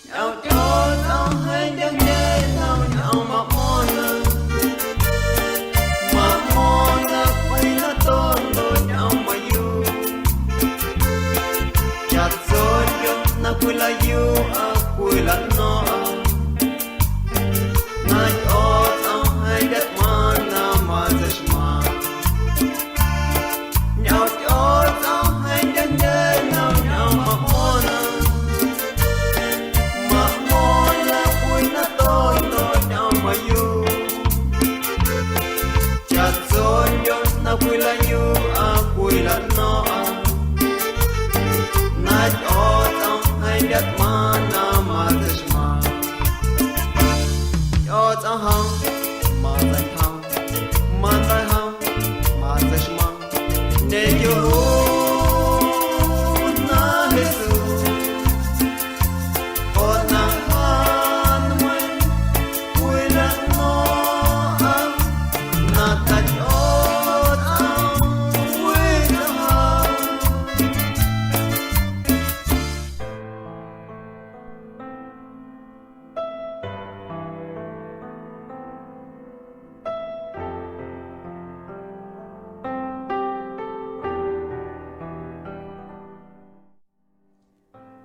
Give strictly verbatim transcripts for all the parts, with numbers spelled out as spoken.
Ñꞌoom Tyꞌo̱o̱tsꞌom jeeⁿ ndyajndye nnom ñꞌoom maꞌmo̱ⁿnaꞌ. Maꞌmo̱ⁿnaꞌ cwii na toꞌ ndoꞌ ñꞌoom mayuuꞌ. Chaꞌtsondyoꞌ na cwilaꞌyuuꞌa cwilaꞌno̱ⁿꞌa, na Tyꞌo̱o̱tsꞌom jeeⁿ ndyaꞌ tꞌmaⁿ na matseixmaⁿ. Ñꞌoom Tyꞌo̱o̱tsꞌom jeeⁿ ndyajndye nnom ñꞌoom maꞌmo̱ⁿnaꞌ. Maꞌmo̱ⁿnaꞌ cwii na toꞌ ndoꞌ ñꞌoom mayuuꞌ. Chaꞌtsondyoꞌ na cwilaꞌyuuꞌa cwilaꞌno̱ⁿꞌa, na Tyꞌo̱o̱tsꞌom jeeⁿ ndyaꞌ tꞌmaⁿ na matseixmaⁿ. Tyꞌo̱o̱tsꞌom jom matseijom, manda̱jom, matseixmaⁿ ñequio ꞌu na Jesús. Joꞌ na ja nmeiⁿꞌ cwilaꞌno̱ⁿꞌa na Ta Tyꞌo̱o̱tsꞌom wiꞌ na ja.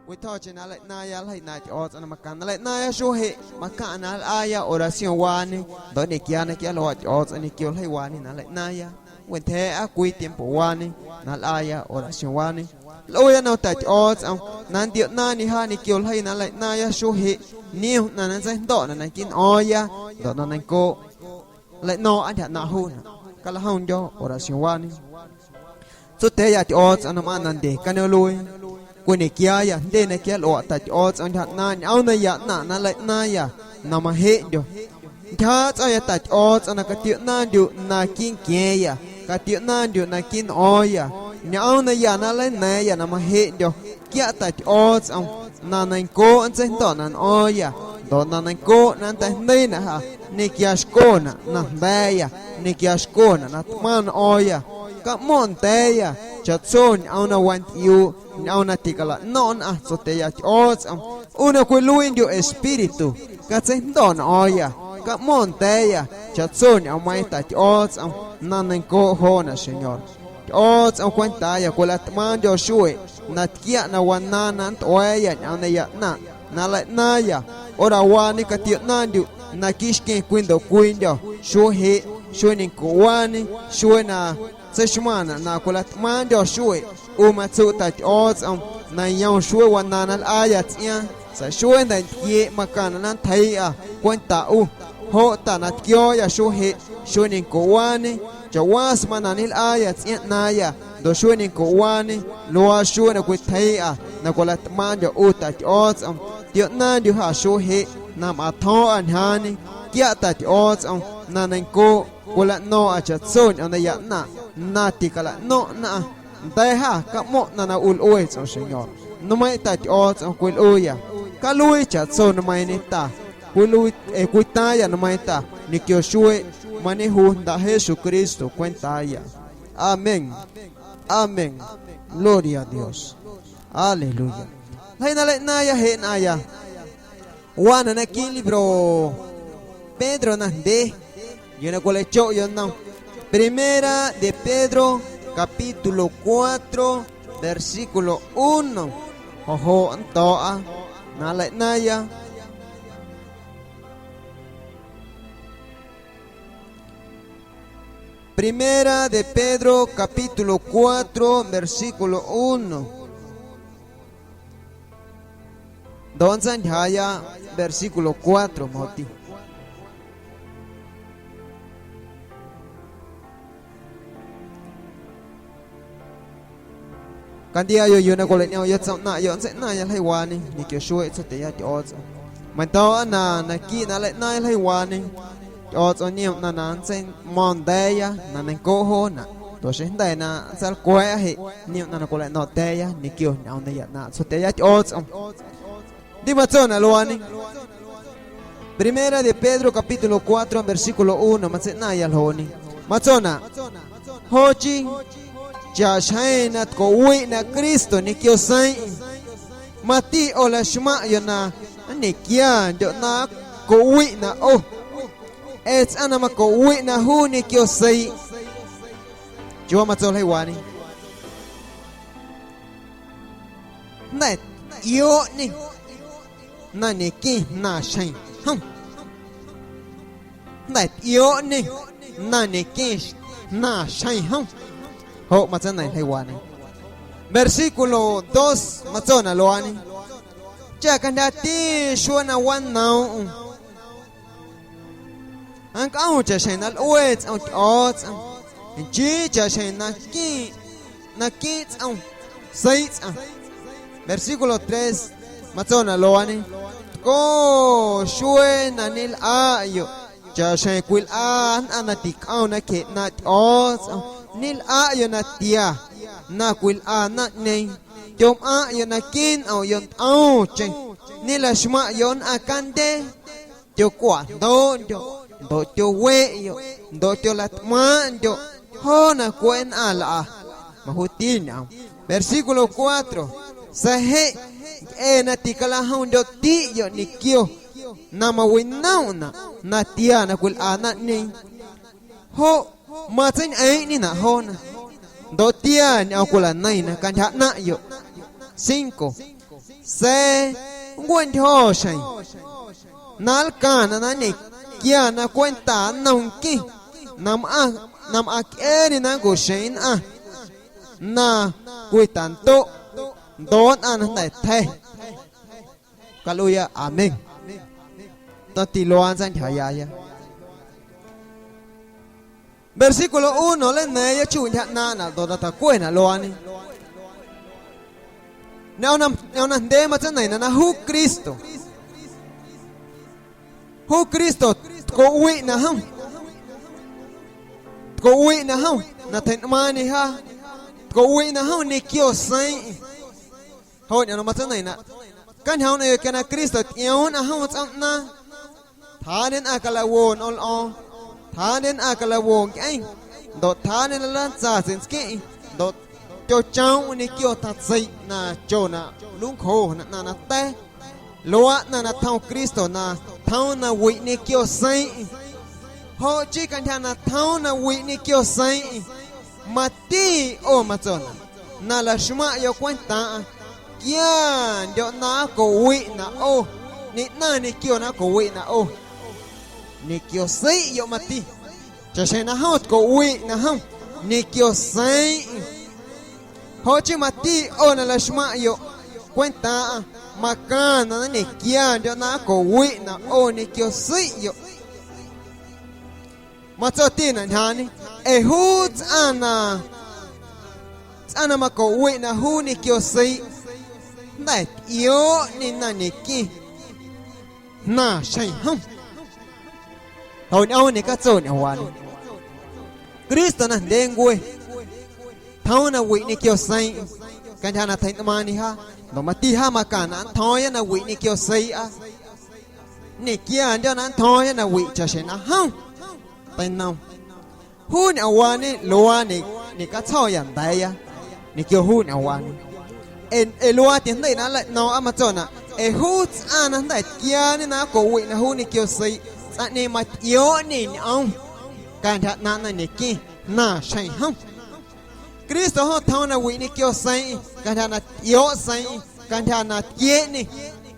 Cwitjo̱cheⁿ na nleiꞌnaaⁿya nljeiꞌ ꞌnaaⁿꞌ Tyꞌo̱o̱tsꞌom na macaⁿnaꞌ nleiꞌnaaⁿya xuee jeꞌ, macaⁿnaꞌ na nlꞌaaya oración waañe ndoꞌ nñequiaanaꞌ quiaaloꞌ Tyꞌo̱o̱tsꞌom ñequio ljeiiwaañe na nleiꞌnaaⁿya. Cwintyjeeꞌa cwii tiempowañe na nlꞌaaya oración waañe. Nlꞌuuya nnom Ta Tyꞌo̱o̱tsꞌom na nntioꞌnaaⁿñe jaa ñequio ljeii na nleiꞌnaaⁿya xuee jeꞌ, niom ꞌnaⁿ na nntseijndo̱ꞌnaꞌ naquiiꞌ nꞌo̱o̱ⁿya ndoꞌ na neiⁿncooꞌ. Nleiꞌno̱o̱ⁿꞌa ntyja ꞌnaaⁿꞌ juunaꞌ. Calajoomndyo̱ oración waañe. Tsotyꞌiaaya Tyꞌo̱o̱tsꞌom na mꞌaaⁿ na ndye cañoomꞌluee. Cwiñequiaaya jndye na quiaanlꞌuaꞌ Ta Tyꞌo̱o̱tsꞌom ntyja ꞌnaaⁿꞌ ñꞌoom naya ꞌnaⁿꞌ na nleiꞌnaaⁿya na majeꞌndyo̱. Ntyjaaꞌ tsꞌomya Ta Tyꞌo̱o̱tsꞌom na catioꞌnaaⁿndyuꞌ naquiiꞌ nqua̱a̱ⁿya, catioꞌnaaⁿndyuꞌ naquiiꞌ nꞌo̱o̱ⁿya, ñꞌoom naya na nleina̱a̱ⁿya na majeꞌndyo̱. Quiaꞌ Ta Tyꞌo̱o̱tsꞌom na neiⁿncooꞌ nntseijndo̱ꞌnaꞌ nꞌo̱o̱ⁿya ndoꞌ na neiⁿncooꞌ na nnteijndeiinaꞌ ja, nñequiaaxconaꞌ na jnda̱a̱ya, nñequiaaxconaꞌ na tꞌmaⁿ nꞌo̱o̱ⁿya. Caꞌmo̱ⁿꞌ nda̱a̱ya chaꞌtso ñꞌoom na wantyꞌiuuꞌ, ñꞌoom na ticalaꞌno̱ⁿꞌ nnꞌaⁿ. Tsotyꞌiaaya Tyꞌo̱o̱tsꞌom, ꞌu na cwiluiindyuꞌ Espíritu, catseijndo̱ꞌ nꞌo̱o̱ⁿya. Caꞌmo̱ⁿꞌ nda̱a̱ya chaꞌtso ñꞌoommeiiⁿ Ta Tyꞌo̱o̱tsꞌom na neiⁿncooꞌ joonaꞌ, Señor. Tyꞌo̱o̱tsꞌom cwentaaꞌya cwilatꞌmaaⁿꞌndyo̱ xueeꞌ na tquiaꞌ na wanaaⁿ na nntuꞌua̱a̱ya ñꞌoom naya ꞌnaⁿꞌ na nleiꞌnaaⁿya. Hora waañe catioꞌnaaⁿndyuꞌ naquiiꞌ xqueⁿ cwii ndoꞌ cwiindyo̱ xuee jeꞌ, xuee ñencoꞌwaañe, xuee na tseixmaⁿnaꞌ na cwilatꞌmaaⁿꞌndyo̱ xueeꞌ. ꞌU matsuꞌ Ta Tyꞌo̱o̱tsꞌom na yom xuee wanaaⁿ na lꞌaaya tsꞌiaaⁿ, sa̱a̱ xuee nda̱ntyieeꞌ macaⁿnaꞌ na nntjeiiꞌa cwenta ꞌu. Joꞌ ta na tquio̱o̱ya xuee jeꞌ, xuee ñencoꞌwaañe, chaꞌwaa smaaⁿ na ñelꞌaaya tsꞌiaaⁿ ꞌnaaⁿya ndoꞌ xuee ñencoꞌwaañe, luaaꞌ xuee na cwitjeiiꞌa na cwilatꞌmaaⁿꞌndyo̱ ꞌu Ta Tyꞌo̱o̱tsꞌom. Tioꞌnaaⁿndyuꞌ jâ xuee jeꞌ na mꞌaⁿ tjo̱o̱ⁿꞌa ñjaaⁿñe. Quiaꞌ Ta Tyꞌo̱o̱tsꞌom na neiⁿncooꞌ cwilaꞌno̱o̱ⁿꞌa chaꞌtso ñꞌoom naya ꞌnaⁿꞌ na ticalaꞌno̱ⁿꞌ nnꞌaⁿ. Nda̱a̱ jâ caꞌmo̱ⁿꞌ ꞌnaⁿ na ꞌu lꞌue tsꞌom, Señor. Nmeiⁿꞌ Ta Tyꞌo̱o̱tsꞌom cwilꞌuuya. Caluii chaꞌtso nmeiiⁿñe Ta. Cwiluii ee cwitaaⁿya nmeiiⁿ Ta ñequio xueeꞌ mañejuu Jnda Jesucristo cwentaaya. Amén. Amén. Gloria a Dios. Aleluya. Ljeii na nleiꞌnaaⁿya jeꞌ nnꞌaⁿya. Wanaꞌ naquiiꞌ libro Pedro najndyee, yuu na cwileichoꞌyoꞌ nnom Primera de Pedro, capítulo cuatro, versículo uno. Joꞌ joꞌ nnto̱ꞌa na nleiꞌnaaⁿya. Primera de Pedro, capítulo cuatro, versículo uno. Ndoꞌ nntsaantyjaaꞌya versículo cuatro majoꞌti. Cantyꞌiaꞌyoꞌ yuu na cwilaꞌñꞌoomꞌyoꞌ tsom ꞌnaⁿꞌyoꞌ nntseiꞌnaaⁿya ljeiiwaañe ñequio xueeꞌ tsotyꞌiaaya Tyꞌo̱o̱tsꞌom. Meiⁿndo̱o̱ꞌa na naquiiꞌ na nleiꞌnaaⁿya ljeiiwaañe, Tyꞌo̱o̱tsꞌom niom ꞌnaⁿ na nntseimo̱o̱ⁿ nda̱a̱ya na neiⁿncooꞌ joonaꞌ, ndoꞌ xeⁿjnda̱ na nntseilcwa̱a̱ꞌa jeꞌ niom ꞌnaⁿ na cwilaꞌno̱ⁿꞌtya̱a̱ya ñequio ñꞌoom naya ꞌnaaⁿꞌ tsotyꞌiaaya Tyꞌo̱o̱tsꞌom. Ndi matsonaꞌ luaañe. Primera de Pedro capítulo cuatro versículo uno matseiꞌnaaⁿya ljooꞌñe. Matsonaꞌ: Joꞌ chii, chaꞌxjeⁿ na tcoꞌwiꞌ na Cristo ñequio seiiⁿꞌeⁿ, Mati ꞌo laxmaⁿꞌyoꞌ na nñequiandyoꞌ na ncoꞌwiꞌnaꞌ ꞌo. Ee tsꞌaⁿ na macoꞌwiꞌna juu ñequio seiꞌ, ¿chiuu matso ljeiiwaañe? Jnda̱ tꞌio̱o̱ꞌñê na ñequeⁿ jnaⁿ xjeⁿ jom. Jnda̱ tꞌio̱o̱ꞌñê na ñequeⁿ jnaⁿ xjeⁿ jom. Joꞌ matseina̱ⁿ ljeiiwaañe. Versículo dos matsonaꞌ luaañe: Cha cantyjati xuee na wanoomꞌm, nncꞌom chaꞌxjeⁿ na lꞌue tsꞌom Tyꞌo̱o̱tsꞌom, nchii chaꞌxjeⁿ na queⁿ, na queⁿ tsꞌom seiiꞌ tsꞌaⁿ. Versículo tres matsonaꞌ luaañe: Tco xuee na ñelꞌaꞌyoꞌ chaꞌxjeⁿ cwilꞌa nnꞌaⁿ na ticꞌom nacje ꞌnaaⁿꞌ Tyꞌo̱o̱tsꞌom, ñelꞌaꞌyoꞌ natia na cwilꞌa naⁿꞌñeeⁿ. Tyomꞌaⁿꞌyoꞌ naquiiꞌ nꞌomꞌyoꞌ ntꞌomcheⁿ, ñelaxmaⁿꞌyoꞌ nnꞌaⁿ candye. Tyocwaꞌjndooꞌndyoꞌ, ndoꞌ tyoweꞌyoꞌ, ndoꞌ tyolatꞌmaaⁿꞌndyoꞌ joo na cweꞌ nnꞌaⁿ lꞌa. Majuuti ñꞌoom. Versículo cuatro: Sa̱a̱ jeꞌ ncꞌe na ticalajomndyoꞌtiꞌyoꞌ ñequio na mawinomꞌnaꞌ natia na cwilꞌa naⁿꞌñeeⁿ, joꞌ matseiñꞌeeⁿꞌñenaꞌ joona, ndoꞌ tia ñꞌoom cwilaneiⁿna cantyja ꞌnaⁿꞌyoꞌ. Cinco: Sa̱a̱ nncueꞌntyjo̱ xjeⁿ na nlcaⁿnaꞌ na nñequia na cwenta nnom nqueⁿ na mꞌaⁿ, na mꞌaⁿcꞌeeñe na nncuꞌxeeⁿ nnꞌaⁿ na cwitandoꞌ ndoꞌ nnꞌaⁿ na jnda̱ tja̱. Caluiiya amén. Tati luaaꞌ nntseintyjaaꞌyaya. Versículo uno nleina̱a̱ⁿya chuu ntyja ꞌnaaⁿꞌnaꞌ ndoꞌ na tjacwenaꞌ luaañe. Ñꞌoom na, ñꞌoom najndyee matseina̱ⁿnaꞌ na juu Cristo, juu Cristo tcoꞌwiꞌna jom. Tcoꞌwiꞌna jom na tjeiꞌnꞌmaaⁿñe jaa. Tcoꞌwiꞌna jom ñequio seiiⁿꞌeⁿ. Joꞌ ñꞌoom na matseina̱ⁿnaꞌ, cañjoomꞌ na quia na Cristo tyꞌioom nnꞌaⁿ jom tsꞌoomꞌnaaⁿ, tjaaꞌñe nnꞌaⁿ calawo̱ nꞌoom lꞌo̱o̱ⁿ, tjaaꞌñe nnꞌaⁿ calawo̱ ncꞌeⁿ, ndoꞌ tjaaꞌñe na lantsa tseiꞌntsqueⁿꞌeⁿ, ndoꞌ tyochoomꞌm ñequio tjaⁿtseiꞌ na cho na nluncjo na ꞌnaⁿ na ta̱a̱. Luaaꞌ ꞌnaⁿ na tjoom Cristo na tjoom na wiꞌ ñequio seiiⁿꞌeⁿ. Joꞌ chii cantyja na tjoom na wiꞌ ñequio seiiⁿꞌeⁿ, mati ꞌo matsonaꞌ na laxmaⁿꞌyoꞌ cwentaaⁿꞌaⁿ quiandyoꞌ na ncoꞌwiꞌnaꞌ ꞌo, ñeꞌnaⁿ ñequio na ncoꞌwiꞌnaꞌ ꞌo ñequio seiiꞌyoꞌ mati, chaꞌxjeⁿ na jom tcoꞌwiꞌna jom ñequio seiiⁿꞌeⁿ. Joꞌ chii mati ꞌo na laxmaⁿꞌyoꞌ cwentaaⁿꞌaⁿ macaⁿnaꞌ na nñequiandyoꞌ na ncoꞌwiꞌnaꞌ ꞌo ñequio seiiꞌyoꞌ. Matsotinaꞌ ñjaaⁿñe, ee juu tsꞌaⁿ na, tsꞌaⁿ na macoꞌwiꞌna juu ñequio seiiꞌ, jnda̱ tyꞌio̱o̱ꞌñê na ñequeⁿ jnaⁿ xjeⁿ jom. Joꞌ ñꞌoom ñecatso ñꞌoomwaañe. Cristo najndyeencwe tjoom na wiꞌ ñequio seiiⁿꞌeⁿ cantyja na tjeiꞌnꞌmaaⁿñe jaa, ndoꞌ mati jaa macaⁿnaꞌ nntjo̱o̱ⁿya na wiꞌ ñequio seiiꞌa. Nñequiandyo̱ na nntjo̱o̱ⁿya na wiꞌ chaꞌxjeⁿ na jom teinom. Juu ñꞌoomwaañe luaaꞌ ñe-, ñecatsjo̱ya nda̱a̱ya ñequio juu ñꞌoomwaañe. Ee, ee luaaꞌ tijndeiꞌ na nleiꞌno̱o̱ⁿꞌa matsonaꞌ, ee juu tsꞌaⁿ na jnda̱ tquiaañe na ncoꞌwiꞌna juu ñequio seiiꞌ, tsꞌaⁿꞌñeeⁿ matyꞌio̱o̱ꞌñê ñꞌoom cantyja ꞌnaaⁿꞌ na ñequeⁿ jnaⁿ xjeⁿ jom. Cristo jom tjoom na wiꞌ ñequio seiiⁿꞌeⁿ cantyja na tyꞌio̱o̱ꞌ seiiⁿꞌeⁿ, cantyja na tquieeꞌñê,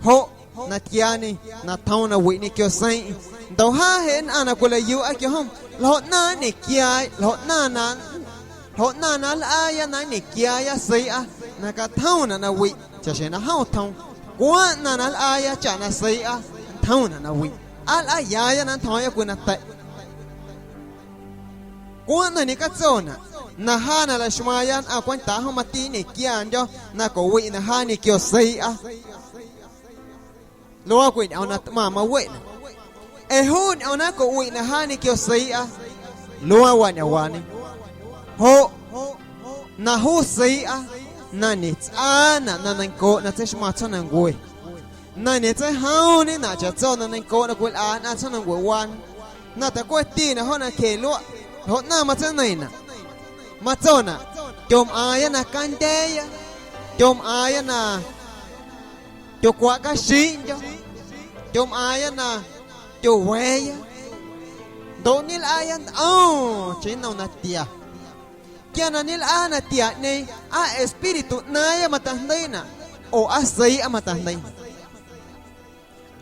joꞌ na tquiaañê na tjoom na wiꞌ ñequio seiiⁿꞌeⁿ. Ndoꞌ jaa jeꞌ nnꞌaⁿ na cwilaꞌyuuꞌ aa quia jom, ljoꞌ ꞌnaⁿ nñequiaa, ljoꞌ ꞌnaⁿ na, ljoꞌ ꞌnaⁿ na nlꞌaaya na nñequiaaya seiiꞌa na catjomnaꞌ na wiꞌ chaꞌxjeⁿ na jom tjoom. Cwaaⁿ ꞌnaⁿ na nlꞌaaya chaꞌ na seiiꞌa ntjomnaꞌ na wiꞌ, aa nlꞌaayaaya na nntjo̱o̱ⁿya cwii na teiꞌ. Cwaaⁿ ꞌnaⁿ ñecatsonaꞌ na jaa na laxmaaⁿya nnꞌaⁿ cwentaaꞌ jom mati nñequiandyo̱ na cowiꞌ na jaa ñequio seiiꞌa. Luaa cwii ñꞌoom na tꞌmaⁿ maweꞌnaꞌ. Ee juu ñꞌoom na ncoꞌwiꞌ na jaa ñequio seiiꞌa, luaa wañꞌoomwaañe. Joꞌ na juu seiiꞌa na ñetsꞌaanaꞌ na neiⁿncooꞌ na tseixmaⁿ tsjoomnancue, na ñetseijoomñenaꞌ chaꞌtso na neiⁿncooꞌ na cwilꞌa nnꞌaⁿ tsjoomnancuewaañe. Na tjacueetinaꞌ joo nacje luaꞌ, ljoꞌ ꞌnaⁿ matseineiⁿnaꞌ. Matsonaꞌ, tyomꞌaaⁿya na candyeeya, tyomꞌaaⁿya na Tyocwaꞌcaxiiꞌndyo̱, tyomꞌaaⁿya na tyowa̱a̱ya, ndoꞌ ñelꞌaaya ntꞌomcheⁿ nnom natia. Quia na ñelꞌaa natiaꞌñeeⁿ, aa espíritu ꞌnaaⁿya mateijndeiinaꞌ, oo aa seiiꞌa mateijndeiinaꞌ.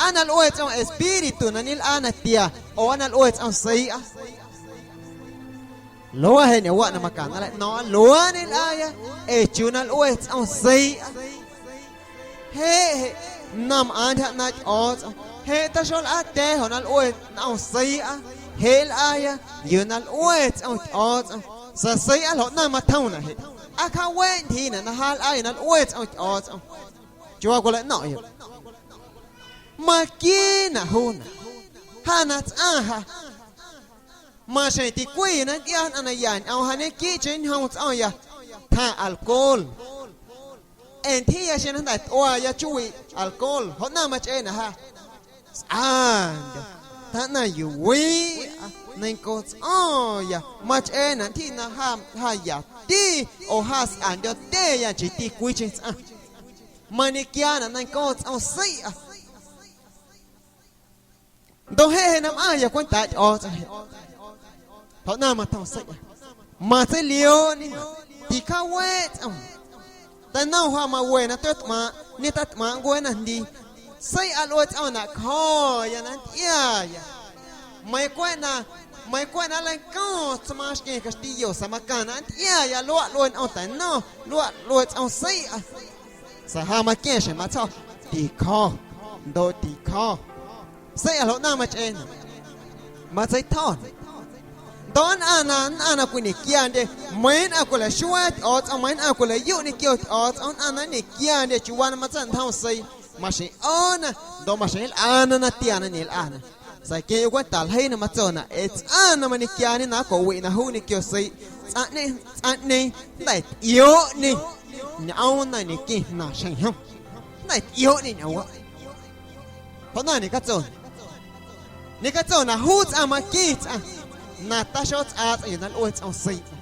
Aa na lꞌue tsꞌom espíritu na ñelꞌaa natia, oo aa na lꞌue tsꞌom seiiꞌa. Luaaꞌ jeꞌ ñewaꞌ na macaⁿnaꞌ nlaꞌno̱o̱ⁿꞌa luaaꞌ ñelꞌaaya, ee chiuu na lꞌue tsꞌom seiiꞌa. Jeꞌ jeꞌ, na mꞌaaⁿ ntyja ꞌnaaⁿꞌ Tyꞌo̱o̱tsꞌom, jeꞌ taxolꞌaatya̱a̱ joꞌ na lꞌue nꞌom seiiꞌa, jeꞌ nlꞌaaya yuu na lꞌue tsꞌom Tyꞌo̱o̱tsꞌom, sa̱a̱ seiiꞌa ljoꞌ na matjomnaꞌ jeꞌ. Aa cjaaweꞌ ntyjiinaꞌ na ja nlꞌaaya na lꞌue tsꞌom Tyꞌo̱o̱tsꞌom. Chiuu cwilaꞌno̱ⁿꞌyoꞌ. Maquiinaꞌ juunaꞌ, ja na tsꞌaⁿ ja. Maxjeⁿ ticweya na ntyꞌiaa nnꞌaⁿ na ya ñꞌoom ja ñequiiꞌcheⁿ ñjom tsꞌo̱ⁿya, tjaⁿ alcohol. Ee ntyjiiya xeⁿ na jnda̱ tꞌuaaya chjoowiꞌ alcohol, joꞌ na machꞌeenaꞌ ja. Sꞌandyo̱, tjaꞌnaⁿ yuu wiiꞌa, neiⁿnco tsꞌo̱ⁿya, machꞌeenaꞌ ntyji na ja, ja yati, oo ja sꞌandyo̱tyeⁿya nchiiti cwiicheⁿ tsꞌaⁿ. Mañequiaanaꞌ neiⁿnco tsꞌom seiiꞌa. Ndoꞌ jeꞌ jeꞌ na mꞌaⁿya cwentaaꞌ Tyꞌo̱o̱tsꞌom jeꞌ, joꞌ na matjom seiꞌa, matseiliooꞌñenaꞌ, ticjaaweꞌ tsꞌom. Teinom ja mawe na tyotꞌmaaⁿꞌ, ñetatꞌmaaⁿꞌ ncuee najndii. Seiiꞌa lꞌue tsꞌomnaꞌ cjo̱ya na ntyꞌiaya. Meiiⁿ cweꞌ na, meiiⁿ cweꞌ na nleicooⁿ tsmaaⁿ xqueⁿ caxtiyo sa̱a̱ macaⁿnaꞌ ntyꞌiaya luaꞌ lꞌue nꞌom teinom, luaꞌ lꞌue tsꞌom seiiꞌa. Sa̱a̱ ja maqua̱ⁿ xjeⁿ matsjo̱, ticjo̱, ndoꞌ ticjo̱. Seiiꞌa ljoꞌ na machꞌeenaꞌ, matseitjo̱naꞌ. Ndoꞌ nnꞌaⁿ na, nnꞌaⁿ na cwiñequiaandye, meiiⁿ nnꞌaⁿ cwilaxuaa Tyꞌo̱o̱tsꞌom, meiiⁿ nnꞌaⁿ cwilaꞌyuꞌ ñequio Tyꞌo̱o̱tsꞌom, nnꞌaⁿ na nñequiaandye chiuu na matsa̱ꞌntjom seiiꞌ, maxjeⁿ ꞌoona, ndoꞌ maxjeⁿ nlꞌana natia na ñelꞌana. Sa̱a̱ queⁿ ꞌu cwenta ljeii na matsonaꞌ, ee tsꞌaⁿ na mañequiaañe na nlcoꞌwiꞌ na juu ñequio seiiꞌ, tsꞌaⁿꞌñeeⁿ, tsꞌaⁿꞌñeeⁿ jnda̱ tyꞌioꞌñê ñꞌoom na ñequeⁿ jnaⁿ xjeⁿ jom. Jnda̱ tyꞌioꞌñê ñꞌoomwaꞌ. Joꞌ na ñecatso, ñecatso na juu tsꞌaⁿ maqueⁿ tsꞌaⁿ na taxotsꞌaa tsꞌaⁿ yuu na lꞌue tsꞌom seiiꞌ.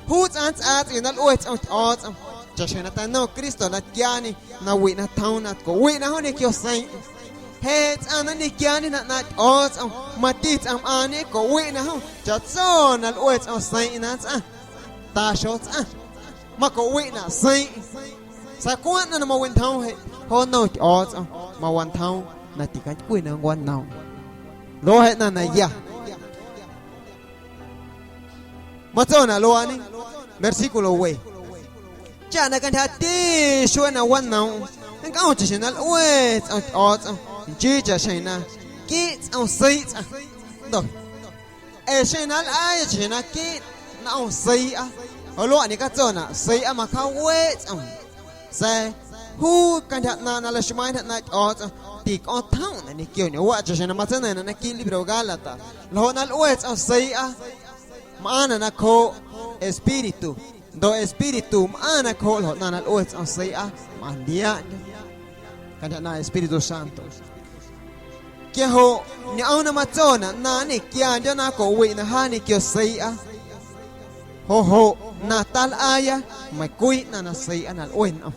Juu tsꞌaⁿ nntsꞌaa tsꞌaⁿ yuu na lꞌue tsꞌom Tyꞌo̱o̱tsꞌom, chaꞌxjeⁿ na teinom Cristo na tquiaañê na wiꞌ na tjoom na tcoꞌwiꞌna jom ñequio seiiꞌ. Jeꞌ tsꞌaⁿ na nñequiaañê na ꞌnaaⁿꞌ Tyꞌo̱o̱tsꞌom, mati tsꞌaⁿ mꞌaaⁿñe ncoꞌwiꞌna jom chaꞌtso na lꞌue tsꞌom seiiꞌ na nntsꞌaⁿ, taxotsꞌaⁿ, macoꞌwiꞌnaꞌ seiiꞌ. Sa̱a̱ cwaaⁿ ꞌnaⁿ na mawintjoom jeꞌ, jo nnom Tyꞌo̱o̱tsꞌom mawantjoom na ticantycwi na nncwanoomꞌ. Luaaꞌ jeꞌ ꞌnaⁿ na ya. Matsonaꞌ luaaꞌñe, versículo we: Chaꞌ na cantyjati xuee na wanoomꞌm nncꞌom chaꞌxjeⁿ na lꞌue tsꞌom Tyꞌo̱o̱tsꞌom, nchii chaꞌxjeⁿ na quiiꞌ tsꞌom seiiꞌ tsꞌaⁿ. Ndoꞌ, ee xeⁿ na nlꞌaaya chaꞌxjeⁿ na quiiꞌ nꞌom seiiꞌa, joꞌ luaꞌ ñecatsonaꞌ seiiꞌa macjaaweꞌ tsꞌom. Sa̱a̱ juu cantyja ꞌnaaⁿꞌ na laxmaaⁿya ꞌnaaⁿꞌ Tyꞌo̱o̱tsꞌom, ticꞌo̱o̱ⁿtjomꞌnaꞌ ñequio ñewaꞌ chaꞌxjeⁿ na matseina̱ⁿnaꞌ naquiiꞌ libro Gálatas, ljoꞌ na lꞌue tsꞌom seiiꞌa, mꞌaaⁿnaꞌ nacjooꞌ Espíritu, ndoꞌ Espíritu mꞌaaⁿ nacjooꞌ ljoꞌ ꞌnaⁿ na lꞌue tsꞌom seiiꞌa, mꞌaⁿndiaꞌndyo̱ cantyja ꞌnaaⁿꞌ Espíritu Santo. Quia joꞌ ñꞌoom na matsonaꞌ na nñequiaandyo̱ na ncoꞌwiꞌ na jaa ñequio seiiꞌa, joꞌ joꞌ na talꞌaaya meiⁿcwii ꞌnaⁿ na seiiꞌa na lꞌue nꞌom.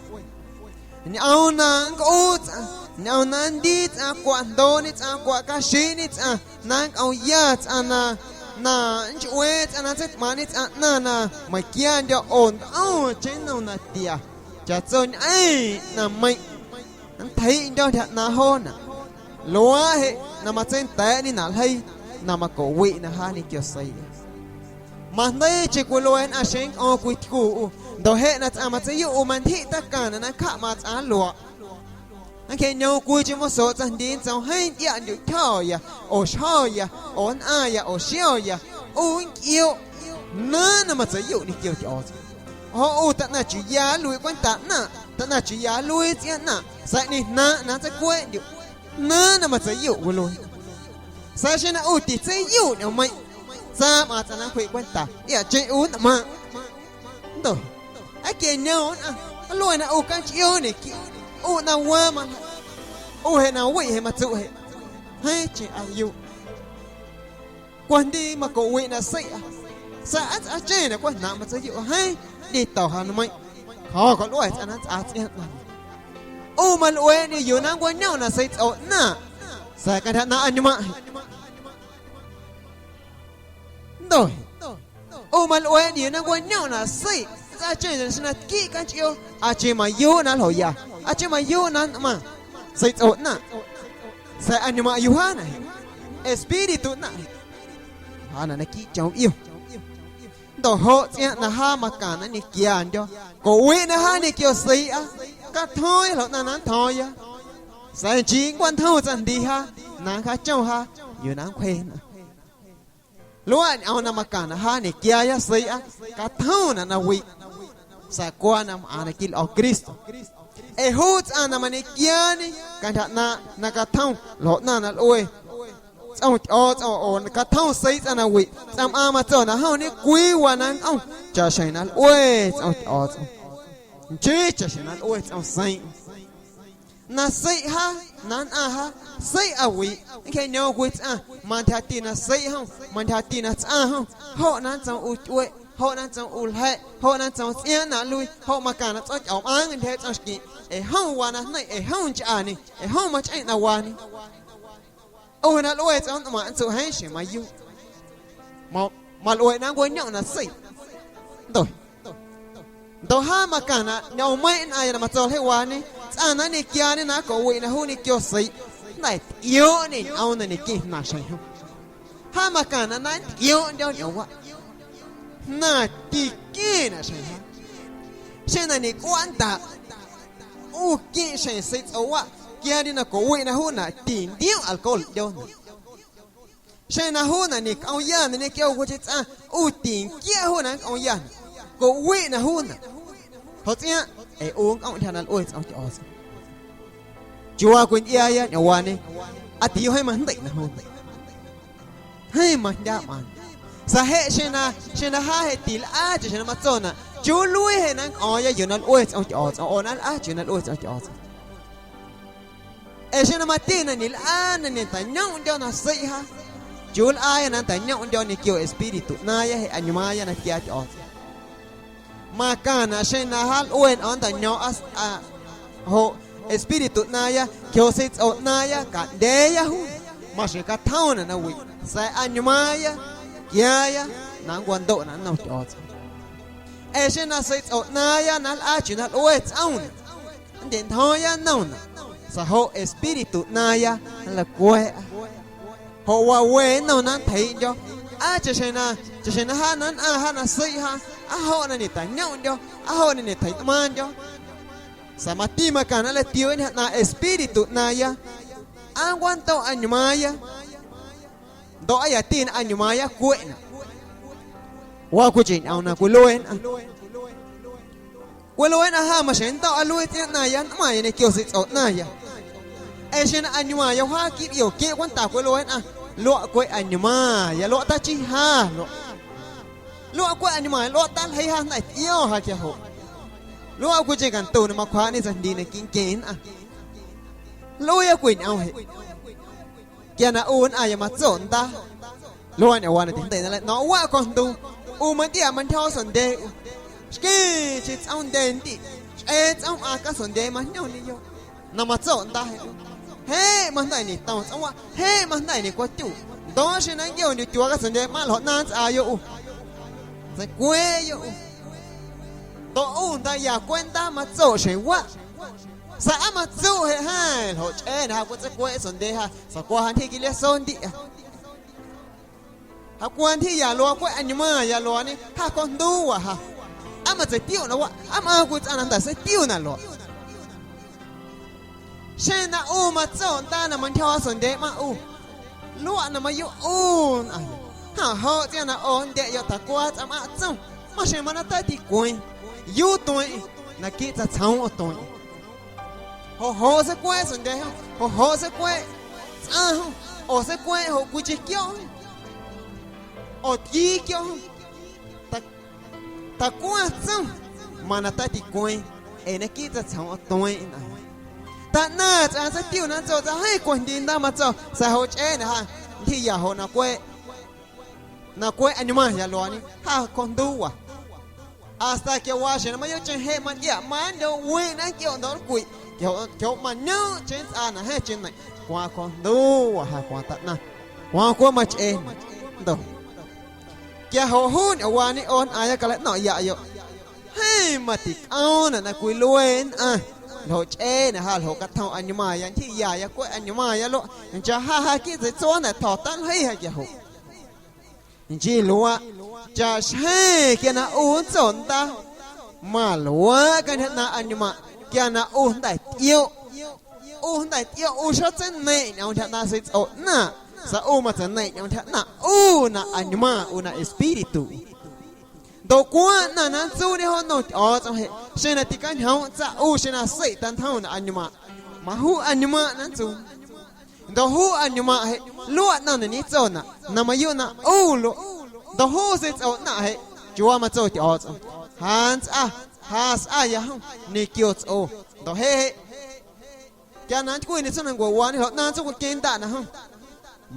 Ñꞌoom na nncꞌuu tsꞌaⁿ, ñꞌoom na nndii tsꞌaⁿ, cwaꞌjndooꞌñe tsꞌaⁿ, cwaꞌcaxiiꞌñe tsꞌaⁿ, na nncꞌomya tsꞌaⁿ na, na nnchuꞌwee tsꞌaⁿ na nntseitꞌmaaⁿꞌñe tsꞌaⁿ ꞌnaⁿ na meiⁿquiandyo̱ oo ntꞌomcheⁿ nnom natia, chaꞌtsoñꞌeⁿ ꞌnaⁿmeiⁿꞌ nntjeiꞌndyo̱ ntyja ꞌnaaⁿ joonaꞌ. Luaaꞌ jeꞌ na matseinda̱a̱ꞌñenaꞌ ljeii na macoꞌwiꞌ na jaa ñequio seiiꞌ. Majndeiicheⁿ cwilue nnꞌaⁿ xeⁿ nncꞌo̱o̱ⁿ cwii tycu ꞌu, ndoꞌ jeꞌ na tsꞌaⁿ matseiyuꞌ ꞌu mantyjiꞌ tacaⁿnaꞌ na nncjaꞌ matsꞌaⁿ nluaꞌ. Nncjeꞌñoom cwiicheⁿ moso tsaⁿjndii nntsoom jeeⁿ ntyꞌiaꞌndyuꞌ tyjo̱ya, oo xjo̱ya, oo nnꞌaⁿya, oo xioya, ꞌu nncꞌioꞌ, naaⁿ na matseiyuꞌ ñequio Tyꞌo̱o̱tsꞌom. Joꞌ ꞌu taꞌnaⁿ chiuu ya nluiiꞌ cwenta ꞌnaⁿꞌ, taꞌnaⁿ chiuu ya nluii tsꞌiaaⁿ ꞌnaⁿꞌ, sa̱a̱ ꞌñeeⁿ jnaaⁿꞌ na nntseicweeꞌndyuꞌ, naaⁿ na matseiyuꞌ cwilue. Sa̱a̱ xeⁿ na ꞌu titseiyuꞌ ñꞌoommeiⁿꞌ, tsaⁿ mꞌaaⁿ tsꞌaⁿ na nncwjiꞌ cwenta, tꞌiaꞌcheⁿ ꞌu nnꞌmaaⁿꞌ. Ndoꞌ, aa quia ñoom nnꞌaⁿ nluena ꞌu canchꞌioo ñequiiꞌ, ꞌu na waaⁿ maljeiꞌ, ꞌu jeꞌ na wiꞌ jeꞌ matsuꞌ jeꞌ, jeeⁿcheⁿ ꞌaa yuꞌ. Cwajndii macoꞌwiꞌ na seiꞌa, sa̱a̱ aa tsꞌaacheⁿ na cwajnaaⁿꞌ matseiyuꞌ jeeⁿ ꞌnditom ja nmeiⁿꞌ, tjo̱ calua̱ tsꞌaⁿ na nntsꞌaa tsꞌiaaⁿ ꞌnaⁿ. ꞌU malꞌueeꞌñê yuu na nncwañomꞌ na seiꞌ tsꞌo ꞌnaaⁿꞌ, sa̱a̱ cantyja ꞌnaaⁿꞌ añmaaⁿꞌ jeꞌ. Ndoꞌ ꞌu malꞌueeꞌñê na nncwañomꞌ na seiꞌ, nntsꞌaacheⁿ xeⁿ na tquiꞌ canchꞌioo, aa nchii mayuuꞌ na nljoya, aa nchii mayuuꞌ na nꞌmaⁿ seiꞌ tsꞌo ꞌnaaⁿꞌ, sa̱a̱ añmaaⁿꞌ yuu jaanaꞌ jeꞌ, espíritu ꞌnaaⁿꞌ jeꞌ, jaanaꞌ naquiiꞌ chom ꞌio. Ndoꞌ joꞌ tsꞌiaaⁿꞌ na jaa macaⁿnaꞌ nñequiandyo̱, coꞌwiꞌ na jaa ñequio seiiꞌa, catjo̱o̱ⁿya ljoꞌ ꞌnaⁿ na nntjo̱o̱ⁿya, sa̱a̱ nchii nncwañjom tsaⁿjndii jaa na nncjaachom jaa yuu na nncwje nnꞌaⁿ. Luaꞌ ñꞌoom na macaⁿnaꞌ jaa ñequiaaya seiiꞌa, catjomnaꞌ na wiꞌ, sa̱a̱ cwaa na mꞌaaⁿ naquiiꞌ lꞌo̱ Cristo. Ee juu tsꞌaⁿ na mañequiaañe cantyja ꞌnaaⁿꞌ na catjom ljoꞌ ꞌnaⁿ na lꞌue tsꞌom Tyꞌo̱o̱tsꞌom oo catjom seiiꞌ tsꞌaⁿ na wiꞌ, tsꞌaⁿmꞌaaⁿ matso na jom ñecwii waa na nncꞌom chaꞌxjeⁿ na lꞌue tsꞌom Tyꞌo̱o̱tsꞌom, nchii chaꞌxjeⁿ na lꞌue tsꞌom seiiꞌ. Na seiꞌ jaa, na nnꞌaⁿ jaa, seiꞌ aa wiꞌ, nncjeꞌñoom cwii tsꞌaⁿ, mantyjati na seiꞌ jom, mantyjati na tsꞌaⁿ jom, joꞌ na nntsoom ꞌu tyueꞌ, joꞌ na nntsoom ꞌu lja̱ꞌ, joꞌ na nntsoom tsꞌiaaⁿ na nluii, joꞌ macaⁿnaꞌ tsꞌoom tyꞌomꞌmꞌaaⁿ nntyjeeꞌ tsꞌom xquieⁿꞌ, ee jom waa na jneiⁿ, ee jom nchꞌaañe, ee jom machꞌeⁿ na waañe. ꞌU na lꞌue tsꞌoom nꞌmaⁿꞌ nntsuꞌ jeeⁿ xjeⁿ mayuuꞌ. Ma-, malꞌue na nncwañomꞌ na seiꞌ. Ndoꞌ, ndoꞌ jaa macaⁿnaꞌ ñꞌoommeiⁿꞌ nnꞌaⁿya na matso ljeii waañe, tsꞌaⁿ na nñequiaañe na ncoꞌwiꞌ na juu ñequio seiiꞌ, jnda̱ tꞌio̱o̱ꞌñê ñꞌoom na ñequiee jnaⁿ xjeⁿ jom. Jaa macaⁿnaꞌ na nntꞌio̱o̱ꞌndyo̱ ñꞌoomwaꞌ. Jnaⁿ tiqueⁿnaꞌ xjeⁿ jaa. Xeⁿ na ñecꞌuaꞌ ndaꞌ, ꞌu queⁿꞌ xjeⁿ seiiꞌ tsꞌowaꞌ, quia na coꞌwiꞌ na juunaꞌ tintiomꞌ alcohol ꞌndyoo. Xeⁿ na juunaꞌ ñecꞌomyanaꞌ ñequio cwiicheⁿ tsꞌaⁿ, ꞌu tinquiaꞌ juunaꞌ nncꞌomyanaꞌ, coꞌwiꞌ na juunaꞌ. Joꞌ tsꞌiaaⁿꞌ, ee ꞌu nncꞌomꞌ ntyja na lꞌue tsꞌom Tyꞌo̱o̱tsꞌom. Chiuu waa cwintyꞌiaaya ñꞌoomwaañe, aa tiyoꞌ jeeⁿ majndeiꞌ na juunaꞌ. Jeeⁿ majndyaꞌ mꞌaaⁿ. Sa̱a̱ jeꞌ xeⁿ na, xeⁿ na jaa jeꞌ tilꞌaa chaꞌxjeⁿ na matsonaꞌ, ¿chiuu nluii jeꞌ na nncꞌo̱o̱ⁿya yuu na lꞌue tsꞌom Tyꞌo̱o̱tsꞌom oo na nlꞌaa chiuu na lꞌue tsꞌom Tyꞌo̱o̱tsꞌom? Ee xeⁿ na mati na ñelꞌaa na ñeteiꞌñomꞌndyo̱ na seiꞌ jaa, ¿chiuu nlꞌaaya na nteiꞌñomꞌndyo̱ ñequio espíritu ꞌnaaⁿya jeꞌ añmaaⁿya na tquiaa Tyꞌo̱o̱tsꞌom? Macaⁿnaꞌ xeⁿ na jaa lꞌue ñꞌoom nteiꞌño̱o̱ⁿ, aa, joꞌ espíritu ꞌnaaⁿya, quia seiiꞌ tsꞌo ꞌnaaⁿya, caꞌndyeeya juu, maxjeⁿ catjomnaꞌ na wiꞌ, sa̱a̱ añmaaⁿya, quiaaya na nncwandoꞌnaꞌ nnom Tyꞌo̱o̱tsꞌom. Ee xeⁿ na seiiꞌ tsꞌo ꞌnaaⁿya na nlꞌaa chiuu na lꞌue tsꞌomnaꞌ, nndyentjo̱o̱ⁿya nnomnaꞌ, sa̱a̱ joꞌ espíritu ꞌnaaⁿya nlacua̱a̱ꞌa. Joꞌ waa we nnom na nntjeiiꞌndyo̱, aa chaꞌxjeⁿ na, chaꞌxjeⁿ na jaa na nnꞌaⁿ jaa na seiꞌ jaa, aa joꞌ na ñeteiꞌñomꞌndyo̱, aa joꞌ na ñetjeiꞌtꞌmaaⁿndyo̱. Sa̱a̱ mati macaⁿnaꞌ nlatiuuꞌ ntyja ꞌnaaⁿꞌ espíritu ꞌnaaⁿya, aa nncwandoꞌ añmaaⁿya, ndoꞌ aa yati na añmaaⁿya cueꞌnaꞌ. Waa cwiicheⁿ ñꞌoom na cwilue nnꞌaⁿ. Cwilue nnꞌaⁿ jaa maxjeⁿ nnto̱ꞌa luii tsꞌiaaⁿ ꞌnaⁿya nꞌmaⁿya ñequio seiiꞌ tsꞌo ꞌnaⁿya. Ee xeⁿ na añmaaⁿya wjaa quiiꞌ ꞌio queⁿꞌ cwenta cwilue nnꞌaⁿ, luaꞌ cweꞌ añmaaⁿya, luaꞌ tachii ja luaꞌ. Luaꞌ cweꞌ añmaaⁿya, luaꞌ taljeii ja jnda̱ tꞌio̱ ja quia joꞌ. Luaꞌ cwiicheⁿ cantu na macwjaaꞌñe tsaⁿjndii naquiiꞌ nqueⁿ nnꞌaⁿ. Nluiiya cwii ñꞌoom jeꞌ. Quia na ꞌu nnꞌaⁿya matso ndaa, luaaꞌ ñꞌoomwaa na tijndeiꞌ na leiꞌno̱o̱ⁿ waꞌ cojnduu, ꞌu mantyꞌiaꞌ mantyjoo sondye ꞌu. Xqueⁿcheⁿ tsꞌoomndye ndiꞌ, xꞌee tsꞌoomꞌaaⁿ casondye majñomñeyoꞌ na matso ndaa jeꞌ ꞌu. Jeꞌ majnda̱ ñetoom tsꞌoomwaꞌ, jeꞌ majnda̱ ñecuatyuꞌ. Ndoꞌ xeⁿ na nnquiondyuꞌ tyuaa casondye mꞌaⁿ ljoꞌ ꞌnaaⁿ nntsꞌaayoꞌ ꞌu, tseicueeꞌyoꞌ ꞌu. Ndoꞌ ꞌu ndaaꞌya cwenta matso xjeⁿ waꞌ. Sa̱a̱ aa matsuꞌ jeꞌ jeeⁿ ljoꞌ chꞌee na ja cwitseicueeꞌ sondye ja, sa̱a̱ cwaa ja ntyji quiliaso ndiꞌa. Ja cwaa ntyjiya luaa cweꞌ añmaaⁿya luaañe, ja cojnduuwaꞌ ja. Aa matseitiuꞌ na waꞌ, aa mꞌaaⁿ cwii tsꞌaⁿ na jnda̱ seitiuna luaaꞌ. Xeⁿ na ꞌu matso ndaa na mantyjoo sondye mꞌaⁿ ꞌu, luaꞌ na mayuuꞌ ꞌu nnꞌaⁿya. Ja joꞌ tsꞌiaaⁿ na ꞌo ndyeꞌyoꞌ tjacuaa tsꞌaⁿmꞌaⁿꞌ tsom, maxjeⁿ mana ta̱a̱ ticueeⁿ, yuu tueeⁿꞌeⁿ, naquiiꞌ tsaⁿtsjoom ꞌo tueeⁿꞌeⁿ. Joꞌ joꞌ seicueeꞌ sondye jom, joꞌ joꞌ seicueeꞌ tsꞌaⁿ jom, oo seicueeꞌ joꞌ cwiicheⁿ quiooꞌ jom, oo tquii quiooꞌ jom. Ta-, tjacuaa tsom, mana ta̱a̱ ticueeⁿ, ee naquiiꞌ tsaⁿtsjoom ꞌo tueeⁿꞌeⁿ nnꞌaⁿ. Taꞌnaⁿ tsꞌaⁿ tseitiuna ntso tsꞌaⁿ jeeⁿ cwajndii ndaa matso, sa̱a̱ joꞌ chꞌee na ja ntyjiya joꞌ na cweꞌ, na cweꞌ añmaaⁿya luaañe, ja cojnduuwaꞌ. Hasta quia waa xjeⁿ na mayuuꞌcheⁿ jeꞌ mantyꞌiaꞌ mandyowiꞌ na nquioꞌ ndoꞌ nlcwiꞌ, Quia joꞌ, quia joꞌ mañoomꞌcheⁿ nntsꞌaanaꞌ jeeⁿcheⁿ neiⁿ cwaaⁿ cjonduu waa ja cwaaⁿ taꞌnaⁿ, cwaaⁿ cweꞌ machꞌeenaꞌ. Quia joꞌ juu ñꞌoomwaañe ꞌo nnꞌaaⁿya calaꞌno̱ⁿꞌyaꞌyoꞌ. Jeeⁿ maticꞌoomnaꞌ na cwilue nnꞌaⁿ, ljoꞌ chꞌeenaꞌ ja ljoꞌ catjom añmaaⁿya, ntyjiꞌyaya cweꞌ añmaaⁿya luaꞌ, nchaaꞌ ja ja quiiꞌ tseiꞌtsuaanaꞌ tjo̱ taljei ja quia joꞌ. Nchii luaaꞌ, chaꞌxjeⁿ quia na ꞌu nntsoꞌndaa, maluaaꞌ cantyja ꞌnaaⁿꞌ añmaaⁿꞌ quia na ꞌu jnda̱ tꞌioꞌ. ꞌU jnda̱ tꞌioꞌ, ꞌu xotseineiⁿꞌ ñꞌoom ntyja ꞌnaaⁿꞌ seiꞌtsꞌo ꞌnaaⁿꞌ, sa̱a̱ ꞌu matseijndeiꞌ ñꞌoom ntyja ꞌnaaⁿꞌ ꞌu na añmaaⁿ, ꞌu na espíritu. Ndoꞌ cwaaⁿ ꞌnaⁿ na nntsuuñe jo nnom Tyꞌo̱o̱tsꞌom jeꞌ, xeⁿ na ticañjoomꞌ tsaꞌ ꞌu, xeⁿ na seiꞌ tanjomnaꞌ añmaaⁿꞌ, majuu añmaaⁿꞌ na nntsuuñe. Ndoꞌ juu añmaaⁿꞌ jeꞌ luaꞌ ꞌnaⁿ na ñetsonaꞌ na mayuuꞌ na ꞌu luaꞌ. Ndoꞌ juu seiꞌtsꞌo ꞌnaⁿꞌ jeꞌ, chiuuwaa matso Tyꞌo̱o̱tsꞌom: Ja nntsꞌaa, ja sꞌaya jom ñequio tsꞌo. Ndoꞌ jeꞌ jeꞌ, quia na ntycwiñe tsjoomnancuewaañe, ljoꞌ ꞌnaaⁿ ntsueeꞌ cweꞌqueⁿ ndaꞌnaꞌ jom,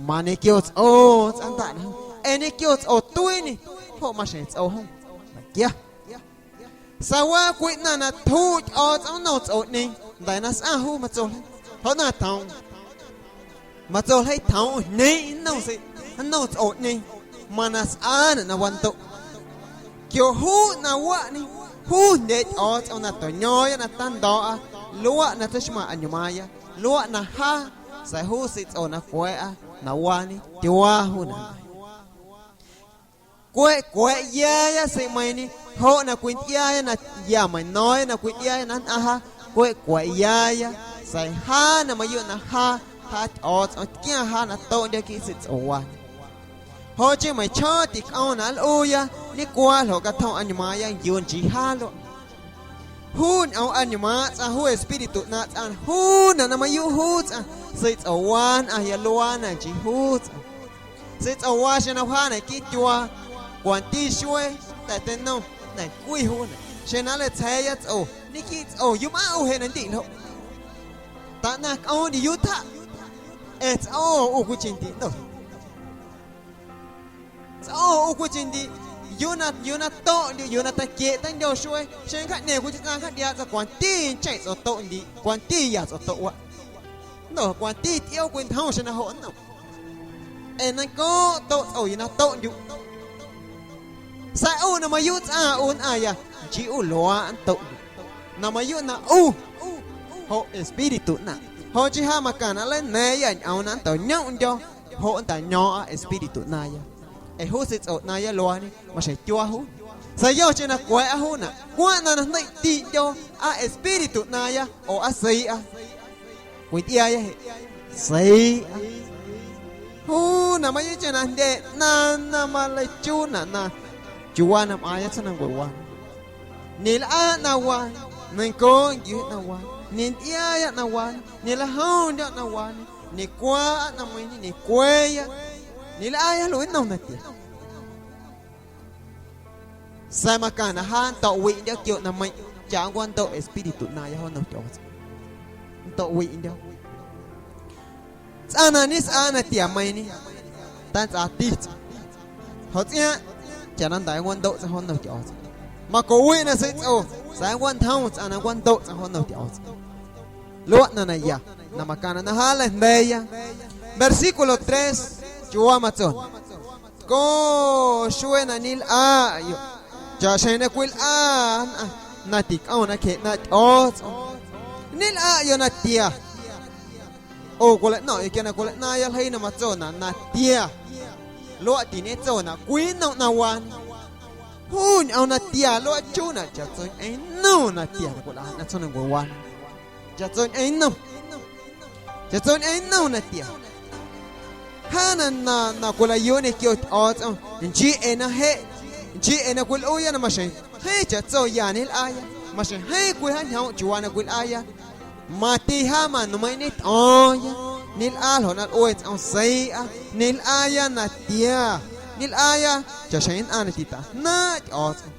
mañequio tsꞌo nntsꞌaandaꞌnaꞌ jom, ee ñequio tsꞌo tuiiñe, joꞌ maxjeⁿ tsꞌo jom. Meiⁿquia. Sa̱a̱ waa cwii ꞌnaⁿ na tjuꞌ Tyꞌo̱o̱tsꞌom nnom tsꞌoꞌñeeⁿ, nda̱ na sꞌaⁿ juu matso ljeii, joꞌ na tjoom, matso ljeii tjoom jñeeⁿ nnom seiꞌ, nnom tsꞌoꞌñeeⁿ, mana sꞌaanaꞌ na wandoꞌ. Quia juu na waꞌñe, juu jndye Tyꞌo̱o̱tsꞌom na toꞌño̱o̱ⁿya na tando̱o̱ꞌa, luaꞌ na tseixmaⁿ añmaaⁿya, luaꞌ na jaa, sa̱a̱ juu seiꞌtsꞌo na cweeꞌa na waañe, tyuaa juunaꞌ. Cweꞌ cweꞌyaaya seiꞌmeiiⁿñe, joꞌ na cwintyꞌiaaya na ya meiⁿno̱o̱ⁿya na cwintyꞌiaaya na nnꞌaⁿ jaa, cweꞌ cweꞌyaaya, sa̱a̱ jaa na mayuuꞌ na jaa, jaa Tyꞌo̱o̱tsꞌom tquiaaⁿ jaa na toꞌndyo̱ quiiꞌ seiꞌtsꞌowaañe. Joꞌ chii meiⁿchjoo ticꞌoom na nlꞌuuya, ñeꞌcwaa ljoꞌ catjom añmaaⁿya yuu nchii jaa luaꞌ. Juu ñꞌoom añmaaⁿꞌ tsꞌaⁿ, juu espíritu ꞌnaaⁿꞌ tsꞌaⁿ, juunaꞌ na mayuuꞌ juu tsꞌaⁿ, seiꞌtsꞌowaa nnꞌaⁿya luaana nchii juu tsꞌaⁿ. Seiꞌtsꞌowaa xeⁿ na wjaa naquiiꞌ tyuaa, cwanti xuee ta̱teinom, jnda̱ cwi juunaꞌ. Xeⁿ na nleitsja̱a̱ya tsꞌo, ñequiiꞌ tsꞌo, ¿yumꞌaⁿ ꞌu jeꞌ na ndiꞌ ljoꞌ? Taꞌnaⁿ cꞌoomꞌndyuꞌ tjaꞌ, ee tsꞌo ꞌu cwiicheⁿ ndiꞌ ꞌndo. Tsꞌo ꞌu cwiicheⁿ ndiꞌ, yuu na, yuu na toꞌndyuꞌ, yuu na teiquieꞌ teindyo xuee, xeⁿ nncjaꞌñeeⁿ cwiicheⁿ tsꞌaⁿ nncjaꞌntyꞌiaaꞌ tsꞌaⁿ, cwanti ncheⁿ tsꞌo toꞌndiiꞌ, cwanti ya tsꞌo toꞌwaꞌ. Ndoꞌ cwanti tꞌioom cwintjom xeⁿ na joꞌ nnom. Ee neiⁿncooꞌ toꞌ tsꞌo yuu na toꞌndyuꞌ. Sa̱a̱ ꞌu na mayuuꞌ tsꞌaⁿ ꞌu nnꞌaⁿya, nchii ꞌu luaaꞌ nntoꞌndyuꞌ. Na mayuuꞌ na ꞌu, joꞌ espíritu ꞌnaⁿꞌ, joꞌ chii ja macaⁿnaꞌ nleina̱a̱ⁿyâ ñꞌoom na nntoꞌñomꞌndyo̱, joꞌ nntaꞌño̱o̱ⁿꞌa espíritu ꞌnaaⁿya. Ee juu seiꞌtsꞌo ꞌnaaⁿya luaañe, maxjeⁿ tyuaa juu. Sa̱a̱ yocheⁿ na cweeꞌa juunaꞌ, cweꞌ ꞌnaⁿ na jndeiꞌtiꞌndyo̱, aa espíritu ꞌnaaⁿya oo aa seiiꞌa. Cwintyꞌiaaya jeꞌ, seiiꞌa. Juu na mayuuꞌcheⁿ na jndye ꞌnaaⁿ na maleichuunaꞌ na chiuuwaa na mꞌaaⁿya tsjoomnancuewaa. Ñelꞌaa ꞌnaⁿwaa, neiⁿncooꞌ nquiu ꞌnaⁿwaa, ñentyꞌiaaya ꞌnaⁿwaa, ñelajomndyo̱ ꞌnaⁿwaa, ñecwaaꞌa ꞌnaⁿmeiiⁿ, ñecweeya, ñelꞌaaya lueꞌ nnom natia. Sa̱a̱ macaⁿnaꞌ jaa nnto̱ꞌwiꞌndyo̱ quio ꞌnaⁿmeiⁿꞌ chaꞌ nncwandoꞌ espíritu ꞌnaaⁿya jo nnom Tyꞌo̱o̱tsꞌom. Nnto̱ꞌwiꞌndyo̱. Tsꞌaⁿ na ñesꞌaa natiameiiⁿñe, tantsꞌaati tsꞌaⁿ. Joꞌ tsꞌiaaⁿꞌ chaꞌ na nda̱a̱ nncwandoꞌ tsꞌaⁿ jo nnom Tyꞌo̱o̱tsꞌom. Macoꞌwiꞌ na seiꞌtsꞌo, sa̱a̱ nncwantjom tsꞌaⁿ na nncwandoꞌ tsꞌaⁿ jo nnom Tyꞌo̱o̱tsꞌom. Luaꞌ ꞌnaⁿ naya na macaⁿnaꞌ na jaa nleijnda̱a̱ya. Versículo tres, chiuuwaa matsonaꞌ: Tco xuee na ñelꞌaꞌyoꞌ, chaꞌxjeⁿ na cwilꞌa nnꞌaⁿ na ticꞌom nacje ꞌnaaⁿꞌ Tyꞌo̱o̱tsꞌom. Ñelꞌaꞌyoꞌ natia. ꞌO cwilaꞌno̱ⁿꞌyoꞌ quia na cwilaꞌnaaⁿya ljeii na matsonaꞌ natia, luaꞌ tiñetsonaꞌ cwii nnom ꞌnaⁿwaañe. Juu ñꞌoom natia luaꞌ chuunaꞌ chaꞌtsoñꞌeⁿ nnom natia na cwilꞌana tsjoomnancuewaañe. Chaꞌtsoñꞌeⁿ nnom, chaꞌtsoñꞌeⁿ nnom natia. Jaa na, na, na cwilaꞌyuuꞌ ñequio Tyꞌo̱o̱tsꞌom, nchii ee na jeꞌ, nchii ee na cwilꞌuuya na maxjeⁿ jeeⁿ chaꞌtso ya ñelꞌaaya, maxjeⁿ jeeⁿ cwijaantyjoomꞌ chiuuwaa na cwilꞌaaya. Mati jaa manmeiiⁿ ñetꞌo̱o̱ⁿya, ñelꞌaa ljoꞌ na lꞌue tsꞌom seiiꞌa, ñelꞌaaya natia, ñelꞌaaya chaꞌxjeⁿ nnꞌaⁿ na titajnaaⁿꞌ Tyꞌo̱o̱tsꞌom.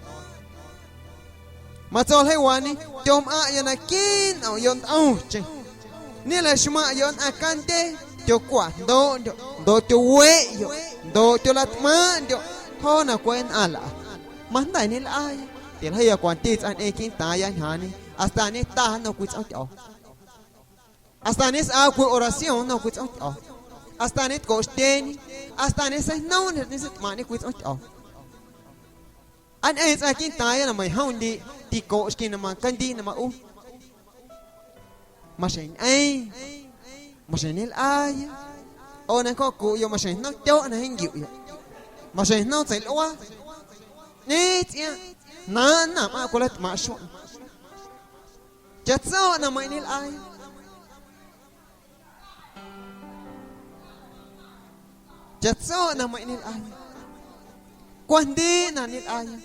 Matso ljeiiwaañe: Tyomꞌaⁿꞌyoꞌ naquiiꞌ nꞌomꞌyoꞌ ntꞌomcheⁿ. Ñelaxmaⁿꞌyoꞌ nnꞌaⁿ candye, tyocwaꞌjndooꞌndyoꞌ ndoꞌ tyoweꞌyoꞌ ndoꞌ tyolatꞌmaaⁿꞌndyoꞌ joo na cweꞌ nnꞌaⁿ lꞌa. Majnda̱ ñelꞌaaya, tiljeiya cwanti tsꞌaⁿñꞌeeⁿ quiiꞌntaaⁿya ñjaaⁿñe hasta ñeta nnom cwii tsꞌoom Tyꞌo̱o̱tsꞌom. Hasta ñesꞌaa cwii oración nnom cwii tsꞌoomtyꞌo̱o̱. Hasta ñetcoꞌxtyeeñe. Hasta ñeseijnoomñê, ñeseitꞌmaaⁿꞌñê cwii tsꞌoomtyꞌo̱o̱. Aa ñꞌeⁿ tsꞌaⁿ quiiꞌntaaⁿya na meiⁿ jomndiiꞌ ticoꞌxqueⁿ na macandiiya na maꞌu. Maxjeⁿ ñꞌeⁿ, maxjeⁿ ñelꞌaaya, oo na nncjo̱o̱ cuꞌyoꞌ maxjeⁿ jnoom tyoꞌ na jeeⁿ nquiuꞌyoꞌ, maxjeⁿ jnoom tseilꞌuaa, ꞌñeeⁿ tsꞌiaaⁿ, jnaaⁿꞌ nnaⁿmꞌaⁿꞌ cwilatꞌmaaⁿꞌ xueeⁿ. Chaꞌtso ꞌnaⁿmeiⁿꞌ ñelꞌaaya. Chaꞌtso ꞌnaⁿmeiⁿꞌ ñelꞌaaya. Cwajndiiꞌ na ñelꞌaaya.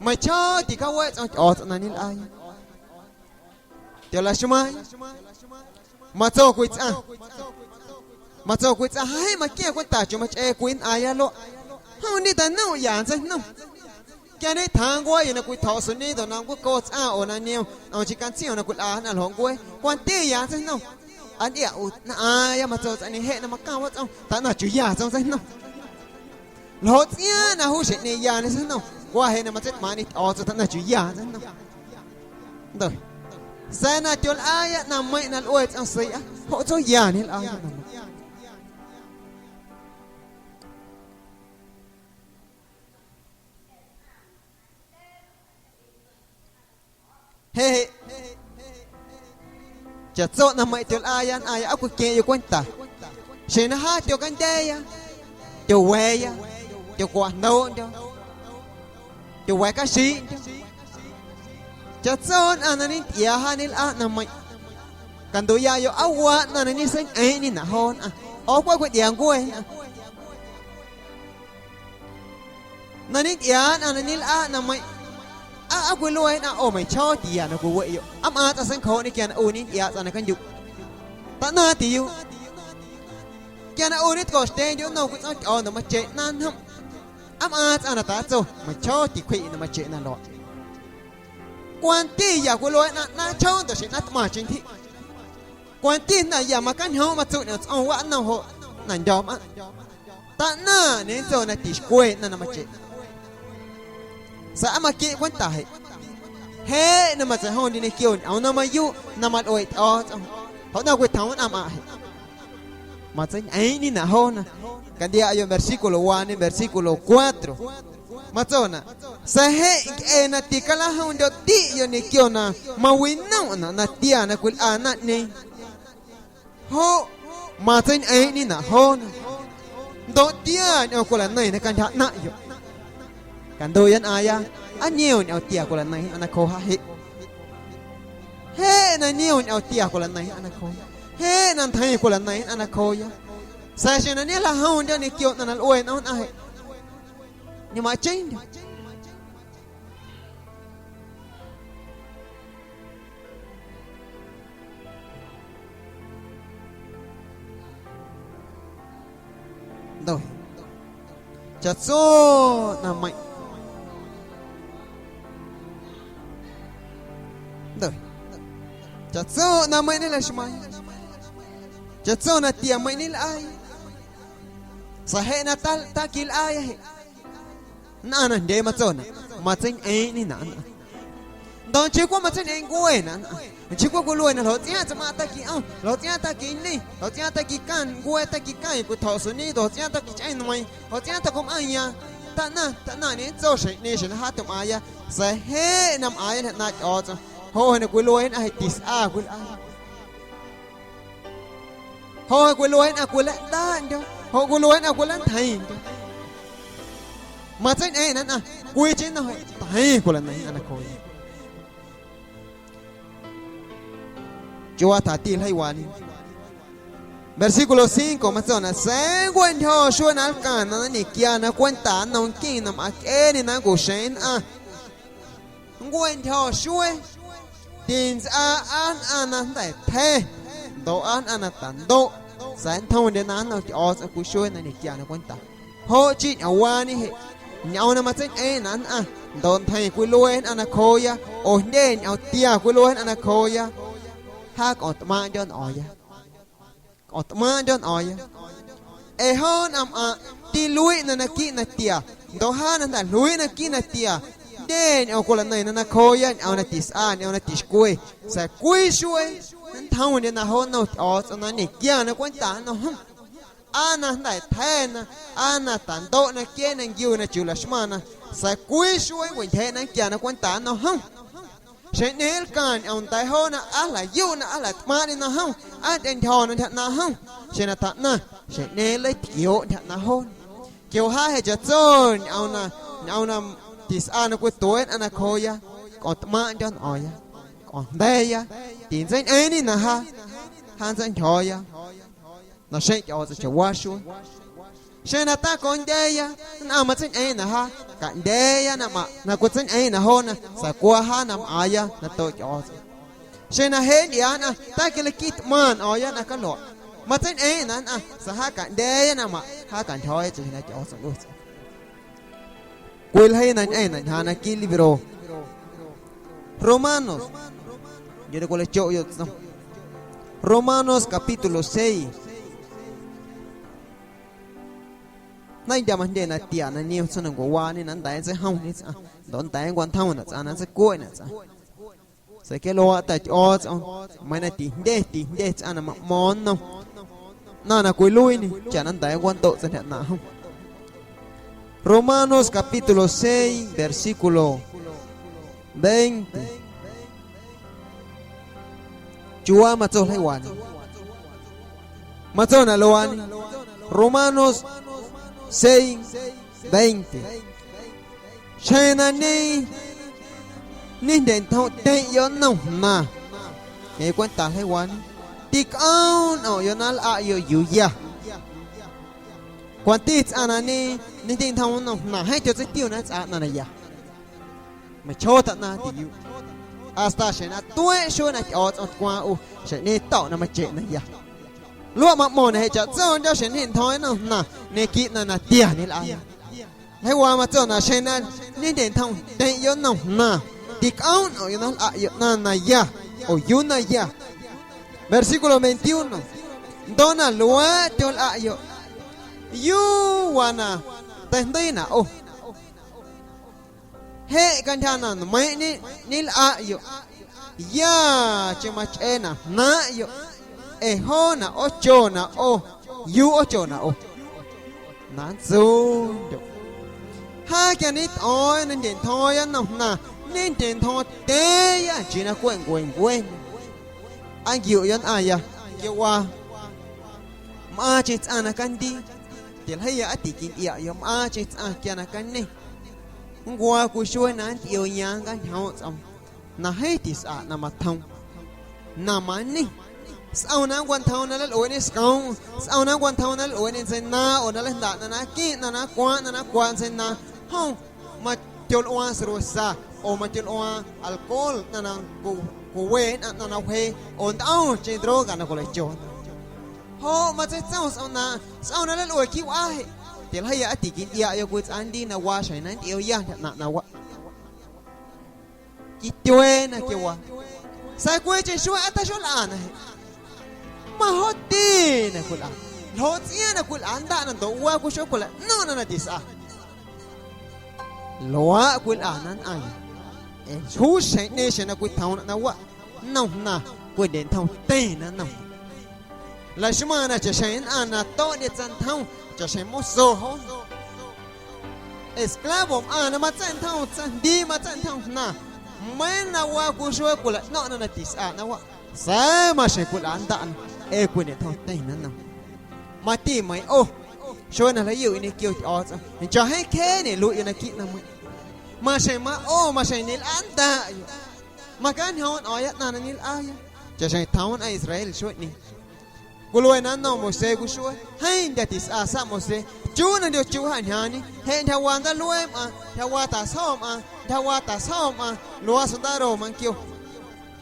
Meiⁿchjoo ticjaaweꞌ tsꞌom Tyꞌo̱o̱tsꞌom na ñelꞌaaya. Tyolaxmaaⁿ. Matso cwii tsꞌaⁿ. Matso cwii tsꞌaⁿ, ja jeeⁿ maquia̱ⁿ cwenta chiuu machꞌee cwii nnꞌaaⁿya luaꞌ. Jom ñeteijnnomꞌya ntseijnom. Quia ñetjaaⁿ ncuee yuu na cwitjo̱ꞌ sonido na nncwico tsꞌaⁿ oo na niom ntꞌomcheⁿ canción na cwilꞌa nnꞌaⁿ ljoꞌ ncuee, cwantiya ntseijnom. Aa ntyꞌia ꞌu nnꞌaaⁿya, matso tsꞌaⁿ, jeꞌ na macaⁿ watsꞌom, tjaꞌnaⁿ chiuu ya tsꞌom ntseijnom. Ljoꞌ tsꞌiaaⁿ na juu xjeⁿꞌñeeⁿ ya ntseijnom, nncwa jeꞌ na matseitꞌmaaⁿꞌñe Tyꞌo̱o̱tsꞌom, tjaꞌnaⁿ chiuu ya ntseijnom. Ndoꞌ, sa̱a̱ na tyolꞌaaya ꞌnaⁿmeiⁿꞌ na lꞌue tsꞌom seiiꞌa, joꞌ tsoya ñelꞌaaya ꞌnaⁿmeiⁿꞌ. Jeꞌ jeꞌ, chaꞌtso ꞌnaⁿmeiⁿꞌ tyolꞌaaya nnꞌaⁿya, aa cwiqueⁿꞌyoꞌ cwenta. Xjeⁿ na jaa tyocandya̱a̱ya, tyowa̱a̱ya, tyocwaꞌjndooꞌndyo̱, tyowa̱a̱ caxiiꞌndyo̱. Chaꞌtso nnꞌaⁿ na ñentyꞌiaa jaa ñelꞌaa ꞌnaⁿmeiⁿꞌ, canduꞌyaꞌyoꞌ aa waaꞌ ꞌnaⁿ na ñeseiñꞌeeⁿꞌñenaꞌ joo nnꞌaⁿ, ꞌo cweꞌ cwityꞌiaa ncuee nnꞌaⁿ. Na ñentyꞌiaa nnꞌaⁿ na ñelꞌaa ꞌnaⁿmeiⁿꞌ, aa, aa cwilue nnꞌaⁿ ꞌo meiⁿchjoo tia na cwiweꞌyoꞌ, aa mꞌaaⁿ tsꞌaⁿ seincjooꞌñê quia na ꞌu ñentyꞌiaa tsꞌaⁿ na candyuꞌ. Taꞌnaⁿ tiyuuꞌ. Quia na ꞌu ñetcoꞌxtyeeⁿꞌndyuꞌ nnom cwii tsꞌoom tyꞌo̱o̱ ndoꞌ macheꞌ ꞌnaaⁿ njomꞌ, aa mꞌaaⁿ tsꞌaⁿ na tatso meiⁿchjoo ticwjiꞌ na macheꞌ na luaꞌ. Cwantiya cwilue nnꞌaⁿ ꞌnaaⁿchjoo ndoꞌ xjeⁿ ꞌnaaⁿ tꞌmaⁿcheⁿ ntyjiꞌ. Cwanti jnda̱ ya macañjoomꞌ matsuꞌ ñꞌoom tsꞌoom waꞌ nnom joꞌ na ndyo̱ mꞌaⁿꞌ. Taꞌnaⁿ ñe nntso na tixcwe ꞌnaⁿ na macheꞌ. Sa̱a̱ aa maqueⁿꞌ cwenta jeꞌ, jeꞌ na matseijomndye ñequio ñꞌoom na mayuuꞌ na malꞌue Tyꞌo̱o̱tsꞌom, joꞌ na cwitjoom nnꞌaⁿmꞌaⁿꞌ jeꞌ. Matseiñꞌeeⁿꞌñenaꞌ joona. Cantyꞌiaꞌyoꞌ versículo waañe, versículo cuatro. Matsonaꞌ: Sa̱a̱ jeꞌ ncꞌe na ticalajoomꞌndyo̱tiꞌyoꞌ ñequio na mawinomꞌnaꞌ natia na cwilꞌa naⁿꞌñeeⁿ, joꞌ matseiñꞌeeⁿꞌñenaꞌ joona, ndoꞌ tia ñꞌoom cwilaneiⁿna cantyja ꞌnaⁿꞌyoꞌ. Canduꞌya nnꞌaaⁿya, aa niom ñꞌoom tia cwilaneiⁿ nnꞌaⁿ nacjoo jaa jeꞌ. Jeꞌ na niom ñꞌoom tia cwilaneiⁿ nnꞌaⁿ nacjooya, jeꞌ na ntjeiⁿ cwilaneiⁿ nnꞌaⁿ nacjooya. Sa̱a̱ xeⁿ na ñejlajoomndyo̱ ñequio ꞌnaⁿ na lꞌue nꞌom nnꞌaⁿ jeꞌ, ñemaaⁿꞌcheⁿndyo̱. Ndoꞌ chaꞌtso ꞌnaⁿmeiⁿꞌ, ndoꞌ chaꞌtso ꞌnaⁿmeiⁿꞌ ñelaxmaaⁿya, chaꞌtso natiameiⁿꞌ ñelꞌaaya. Sa̱a̱ jeꞌ na ta, ta quilꞌaaya jeꞌ. Nnꞌaⁿ najndyee matsonaꞌ: Matseiñꞌeeⁿꞌñenaꞌ nnꞌaⁿ. Ndoꞌ nchii cweꞌ matseiñꞌeeⁿ ncueenaꞌ nnꞌaⁿ. Nchii cweꞌ cwiluena: Ljoꞌ tsꞌiaaⁿꞌ tsaⁿmꞌaaⁿꞌ taquiꞌom, ljoꞌ tsꞌiaaⁿꞌ taquiñe, ljoꞌ tsꞌiaaⁿꞌ taquicjaⁿ, ncuee taquicjaⁿ, cwiꞌtjo̱ꞌ sonido, ljoꞌ tsꞌiaaⁿꞌ taquichꞌeeⁿ nmeiiⁿ, ljoꞌ tsꞌiaaⁿꞌ tacomꞌaⁿya. Taꞌnaⁿ, taꞌnaⁿ ñe nntso xjeⁿꞌñeeⁿ xjeⁿ na jaa tyomꞌaaⁿya. Sa̱a̱ jeꞌ na mꞌaaⁿya ñjaaⁿ ꞌnaaⁿꞌ Tyꞌo̱o̱tsꞌom, joꞌ jeꞌ na cwiluena nnꞌaⁿ jeꞌ tisꞌa cwilꞌa. Joꞌ jeꞌ cwilue nnꞌaⁿ cwilaꞌndaaꞌndyo̱, joꞌ cwilue nnꞌaⁿ cwilaꞌntjeiⁿndyo̱. Matseiñꞌeeⁿꞌnaꞌ nnꞌaⁿ, cwiicheⁿ nnom jeꞌ tjeiⁿ cwilaneiⁿ nnꞌaⁿ nacjooya. Chiuu tjati ljeiiwaañe. Versículo cinco matsonaꞌ: Sa̱a̱ nncueꞌntyjo̱ xuee na nlcaⁿnaꞌ na ñequia na cwenta nnom nqueⁿ na mꞌaⁿcꞌeeñe na nncuꞌxeeⁿ nnꞌaⁿ. Nncueꞌntyjo̱ xuee, tintsꞌaa aa nnꞌaⁿ na jnda̱ tja̱ ndoꞌ aa nnꞌaⁿ na tandoꞌ, sa̱a̱ nntjomndyena nnom Tyꞌo̱o̱tsꞌom cwii xuee na ñequia na cwenta. Joꞌ chii ñꞌoomwaañe jeꞌ, ñꞌoom na matseiñꞌeeⁿꞌnaꞌ nnꞌaⁿ ndoꞌ ntjeiⁿ cwilue nnꞌaⁿ nacjooya, oo jndye ñꞌoom tia cwilue nnꞌaⁿ nacjooya, jaa cꞌo̱o̱ⁿtꞌmaaⁿꞌndyo̱ nꞌo̱o̱ⁿya. Cꞌo̱o̱ⁿtꞌmaaⁿꞌndyo̱ nꞌo̱o̱ⁿya. Ee joo nnꞌaⁿmꞌaⁿꞌ tiluiꞌnaꞌ naquiiꞌ natia, ndoꞌ jaa na jnda̱ jluiiꞌ naquiiꞌ natia, jndye ñꞌoom cwilaneiⁿna nacjooya, ñꞌoom na tisꞌa, ñꞌoom na tixcwe, sa̱a̱ cwii xuee Tjomndye na joo nnom Tyꞌo̱o̱tsꞌom na nñequia na cwenta nnom jom. Aa na jnda̱ tja̱na, aa na tandoꞌna queena nquiuna chiuu laxmaⁿna, sa̱a̱ cwii xuee nncwintyjeeꞌna nquia na cwenta nnom jom. Xjeⁿꞌñeeⁿ nlcaaⁿ ñꞌoom nda̱a̱ joona, aa jlayuꞌna, aa jlatꞌmaaⁿꞌndyena jom, aa tyꞌentyjo̱na ntyja ꞌnaaⁿꞌ jom, xeⁿ na tjaꞌnaⁿ, xjeⁿꞌñeeⁿ nleitquiooꞌ ntyja ꞌnaaⁿꞌ joona. Quia joꞌ jaa jeꞌ chaꞌtso ñꞌoom na, ñꞌoom na tisꞌa na cwitueeꞌ nnꞌaⁿ nacjooya, cꞌo̱ⁿtꞌmaaⁿꞌndyo̱ nꞌo̱o̱ⁿya, cꞌo̱ⁿjnda̱a̱ya, tintseiñꞌeeⁿñe na jaa, jaa nntseintyjo̱o̱ya. Naxeⁿ Tyꞌo̱o̱tsꞌom chawaa xuee. Xeⁿ na tacondyeeya, nnꞌaⁿ matseiñꞌeeⁿ na jaa caꞌndyeeya na maꞌ na cwitseiñꞌeeⁿ na joona, sa̱a̱ cwaa jaa na mꞌaaⁿya na toꞌ Tyꞌo̱o̱tsꞌom. Xeⁿ na jeꞌ ntyꞌiaa nnꞌaⁿ taquilaquiitꞌmaⁿ nꞌo̱o̱ⁿya na caluaꞌ, matseiñꞌeeⁿ na nnꞌaⁿ sa̱a̱ jaa caꞌndyeeya na maꞌ jaa cantyjo̱o̱ya chaꞌxjeⁿ na Tyꞌo̱o̱tsꞌom ꞌlue tsꞌaⁿ. Cwiljeii na ñꞌeⁿnaꞌ ñjaaⁿ naquiiꞌ libro Romanos, yuu na cwilachoꞌyoꞌ tsꞌom. Romanos capítulo seis. Jndeii ndyaꞌ majndye na tiaꞌ na niom tsjoomnancuewaañe na nnda̱a̱ nntseijomñe tsꞌaⁿ ndoꞌ nnda̱a̱ nncwantjomnaꞌ tsꞌaⁿ na nntseicweꞌnaꞌ tsꞌaⁿ. Sa̱a̱ quia luaaꞌ ta Tyꞌo̱o̱tsꞌom, meiiⁿ na tijndye tijndye tsꞌaⁿ na maꞌmo̱o̱ⁿ nnom ꞌnaⁿ na cwiluiiñê chaꞌ na nnda̱a̱ nncwandoꞌ tsꞌaⁿ ntyja ꞌnaaⁿꞌ jom. Romanos capítulo seis, versículo veinte. Chiuuwaa matso ljeiiwaañe. Matsonaꞌ luaañe, Romanos seis veinte. Xjeⁿ na ñe, ñejndyeꞌntjomꞌtyeⁿꞌyoꞌ nnom jnaⁿ, ee cwenta ljeiiwaañe, ticꞌoom nꞌomꞌyoꞌ na nlꞌaꞌyoꞌ yuu ya. Cwanti tsꞌaⁿ na ñe, ñejndyeꞌntjom nnom jnaⁿ jeeⁿ tyotseitiuna nntsꞌaa ꞌnaⁿ na ya. Meiⁿchjoo taꞌnaⁿ tiyuꞌ. Hasta xjeⁿ na tueeꞌ xuee na Tyꞌo̱o̱tsꞌom tcwaaⁿ ꞌu, xjeⁿ ꞌñeeⁿ toꞌ na macheꞌ na ya. Luaꞌ maꞌmo̱ⁿnaꞌ jeꞌ chaꞌtsondyo̱ xjeⁿ ñejndyeꞌntjomꞌyoꞌ nnom jnaⁿ ñequiiꞌ ꞌnaⁿ na tia ñelꞌaaya. Ljeiiwaa matsonaꞌ xjeⁿ na ñejndyeꞌntjomꞌtyeⁿꞌyoꞌ nnom jnaⁿ, ticꞌoom nꞌomꞌyoꞌ na nlꞌaꞌyoꞌ ꞌnaⁿ na ya oo yuu na ya. Versículo veintiuno. Ndoꞌ na luaaꞌ tyolꞌaꞌyoꞌ, ¿yuu waa na teijndiinaꞌ ꞌo? Jeꞌ cantyja na nmeiiⁿꞌ ñe-, ñelꞌaꞌyoꞌ, yacheⁿ machꞌeenaꞌ jnaaⁿꞌyoꞌ, ee joonaꞌ ꞌoochonaꞌ ꞌo. ¿Yuu ꞌoochonaꞌ ꞌo? Na nntsuundyoꞌ. Jaa quia ñetꞌo̱o̱ⁿya na jndyeꞌntjo̱o̱ⁿya nnom jnaⁿ, ñejndyeꞌntjo̱o̱ⁿtyeⁿya nchii na cweꞌ ncwencweñe. Aa nquiuꞌyoꞌ nnꞌaⁿya, quiawaa mꞌaaⁿcheⁿ tsꞌaⁿ na candii, tiljeiya aa tiquintyꞌiaꞌyoꞌ mꞌaaⁿcheⁿ tsꞌaⁿ quia na cañeⁿ. Nncuaa cwii xuee na nntyꞌiooya nncañjoomꞌ tsꞌoom na jeeⁿ tisꞌa na matjoom, na mañe. Sꞌom na nncwantjoom na nleilꞌueeꞌñe scoomꞌm, sꞌom na nncwantjoom na nleilꞌueeꞌñe ntseinaaⁿ oo na nleijndaꞌna na nqueⁿ ꞌnaⁿ na nncwaⁿ ꞌnaⁿ na nncwaⁿ ntseinaaⁿ, jom matyolꞌuaaⁿ cerveza oo matyolꞌuaaⁿ alcohol, ꞌnaⁿ na cu-, cuwe nnꞌaⁿ ꞌnaⁿ na wjee oo ntꞌomcheⁿ droga na cwileichona. Joꞌ matseitsom sꞌom na, sꞌom na nleilꞌue quiiꞌ wꞌaa jeꞌ, tiljeiya aa tiquintyꞌiaꞌyoꞌ cwii tsꞌaⁿ ndii na waa xjeⁿ na nntyꞌiooya ntyja ꞌnaⁿꞌ na waꞌ. Quityueena quiawaa. Sa̱a̱ cwiicheⁿ xuee aa taxolꞌana jeꞌ. Majoꞌti na cwilꞌa. Ljoꞌ tsꞌiaaⁿ na cwilꞌa ndaꞌna ndoꞌ waa cwii xuee cwilaꞌno̱ⁿꞌna na tisꞌa. Luaaꞌ cwilꞌana nnꞌaⁿya. Ee juu xjeⁿꞌñeeⁿ xjeⁿ na cwitjoomnaꞌ na waꞌ, nnom jnaⁿ cwindyeꞌntjomtyeⁿna nnom. Laxmaⁿna chaꞌxjeⁿ nnꞌaⁿ na toꞌndye tsaⁿntjom chaꞌxjeⁿ moso joo. Esclavo mꞌaⁿ na matsa̱ꞌntjom tsaⁿjndii matsa̱ꞌntjom jnaⁿ, meiiⁿ na waa cwii xuee cwilaꞌno̱ⁿꞌna na tisꞌa na waꞌ, sa̱a̱ maxjeⁿ cwilꞌandaꞌna ee cwindyeꞌntjomtyeⁿna nnom. Mati meiiⁿ ꞌo, xuee na jlayuꞌyoꞌ ñequio Tyꞌo̱o̱tsꞌom, nchaaⁿ jeeⁿ cjeeñe luiꞌyoꞌ naquiiꞌ ꞌnaⁿmeiⁿꞌ. Maxjeⁿ maꞌo maxjeⁿ ñelꞌaandaꞌyoꞌ. Macañjoomꞌ nꞌo̱o̱ⁿya ꞌnaⁿ na ñelꞌaaya, chaꞌxjeⁿ tjoom nnꞌaⁿ Israel xueeꞌñeeⁿ. Cwiluena nnom Moisés cwii xuee, jeeⁿ ndyaꞌ tisꞌa sa̱ꞌ Moisés, ¿chiuu na ndyochuꞌ jaañjaaⁿñe? Jeꞌ ntyjawaa ndaaluee mꞌaⁿ, ntyjawaa tasjo̱ mꞌaⁿ, ntyjawaa tasjo̱ mꞌaⁿ, luaaꞌ sondaro manquio.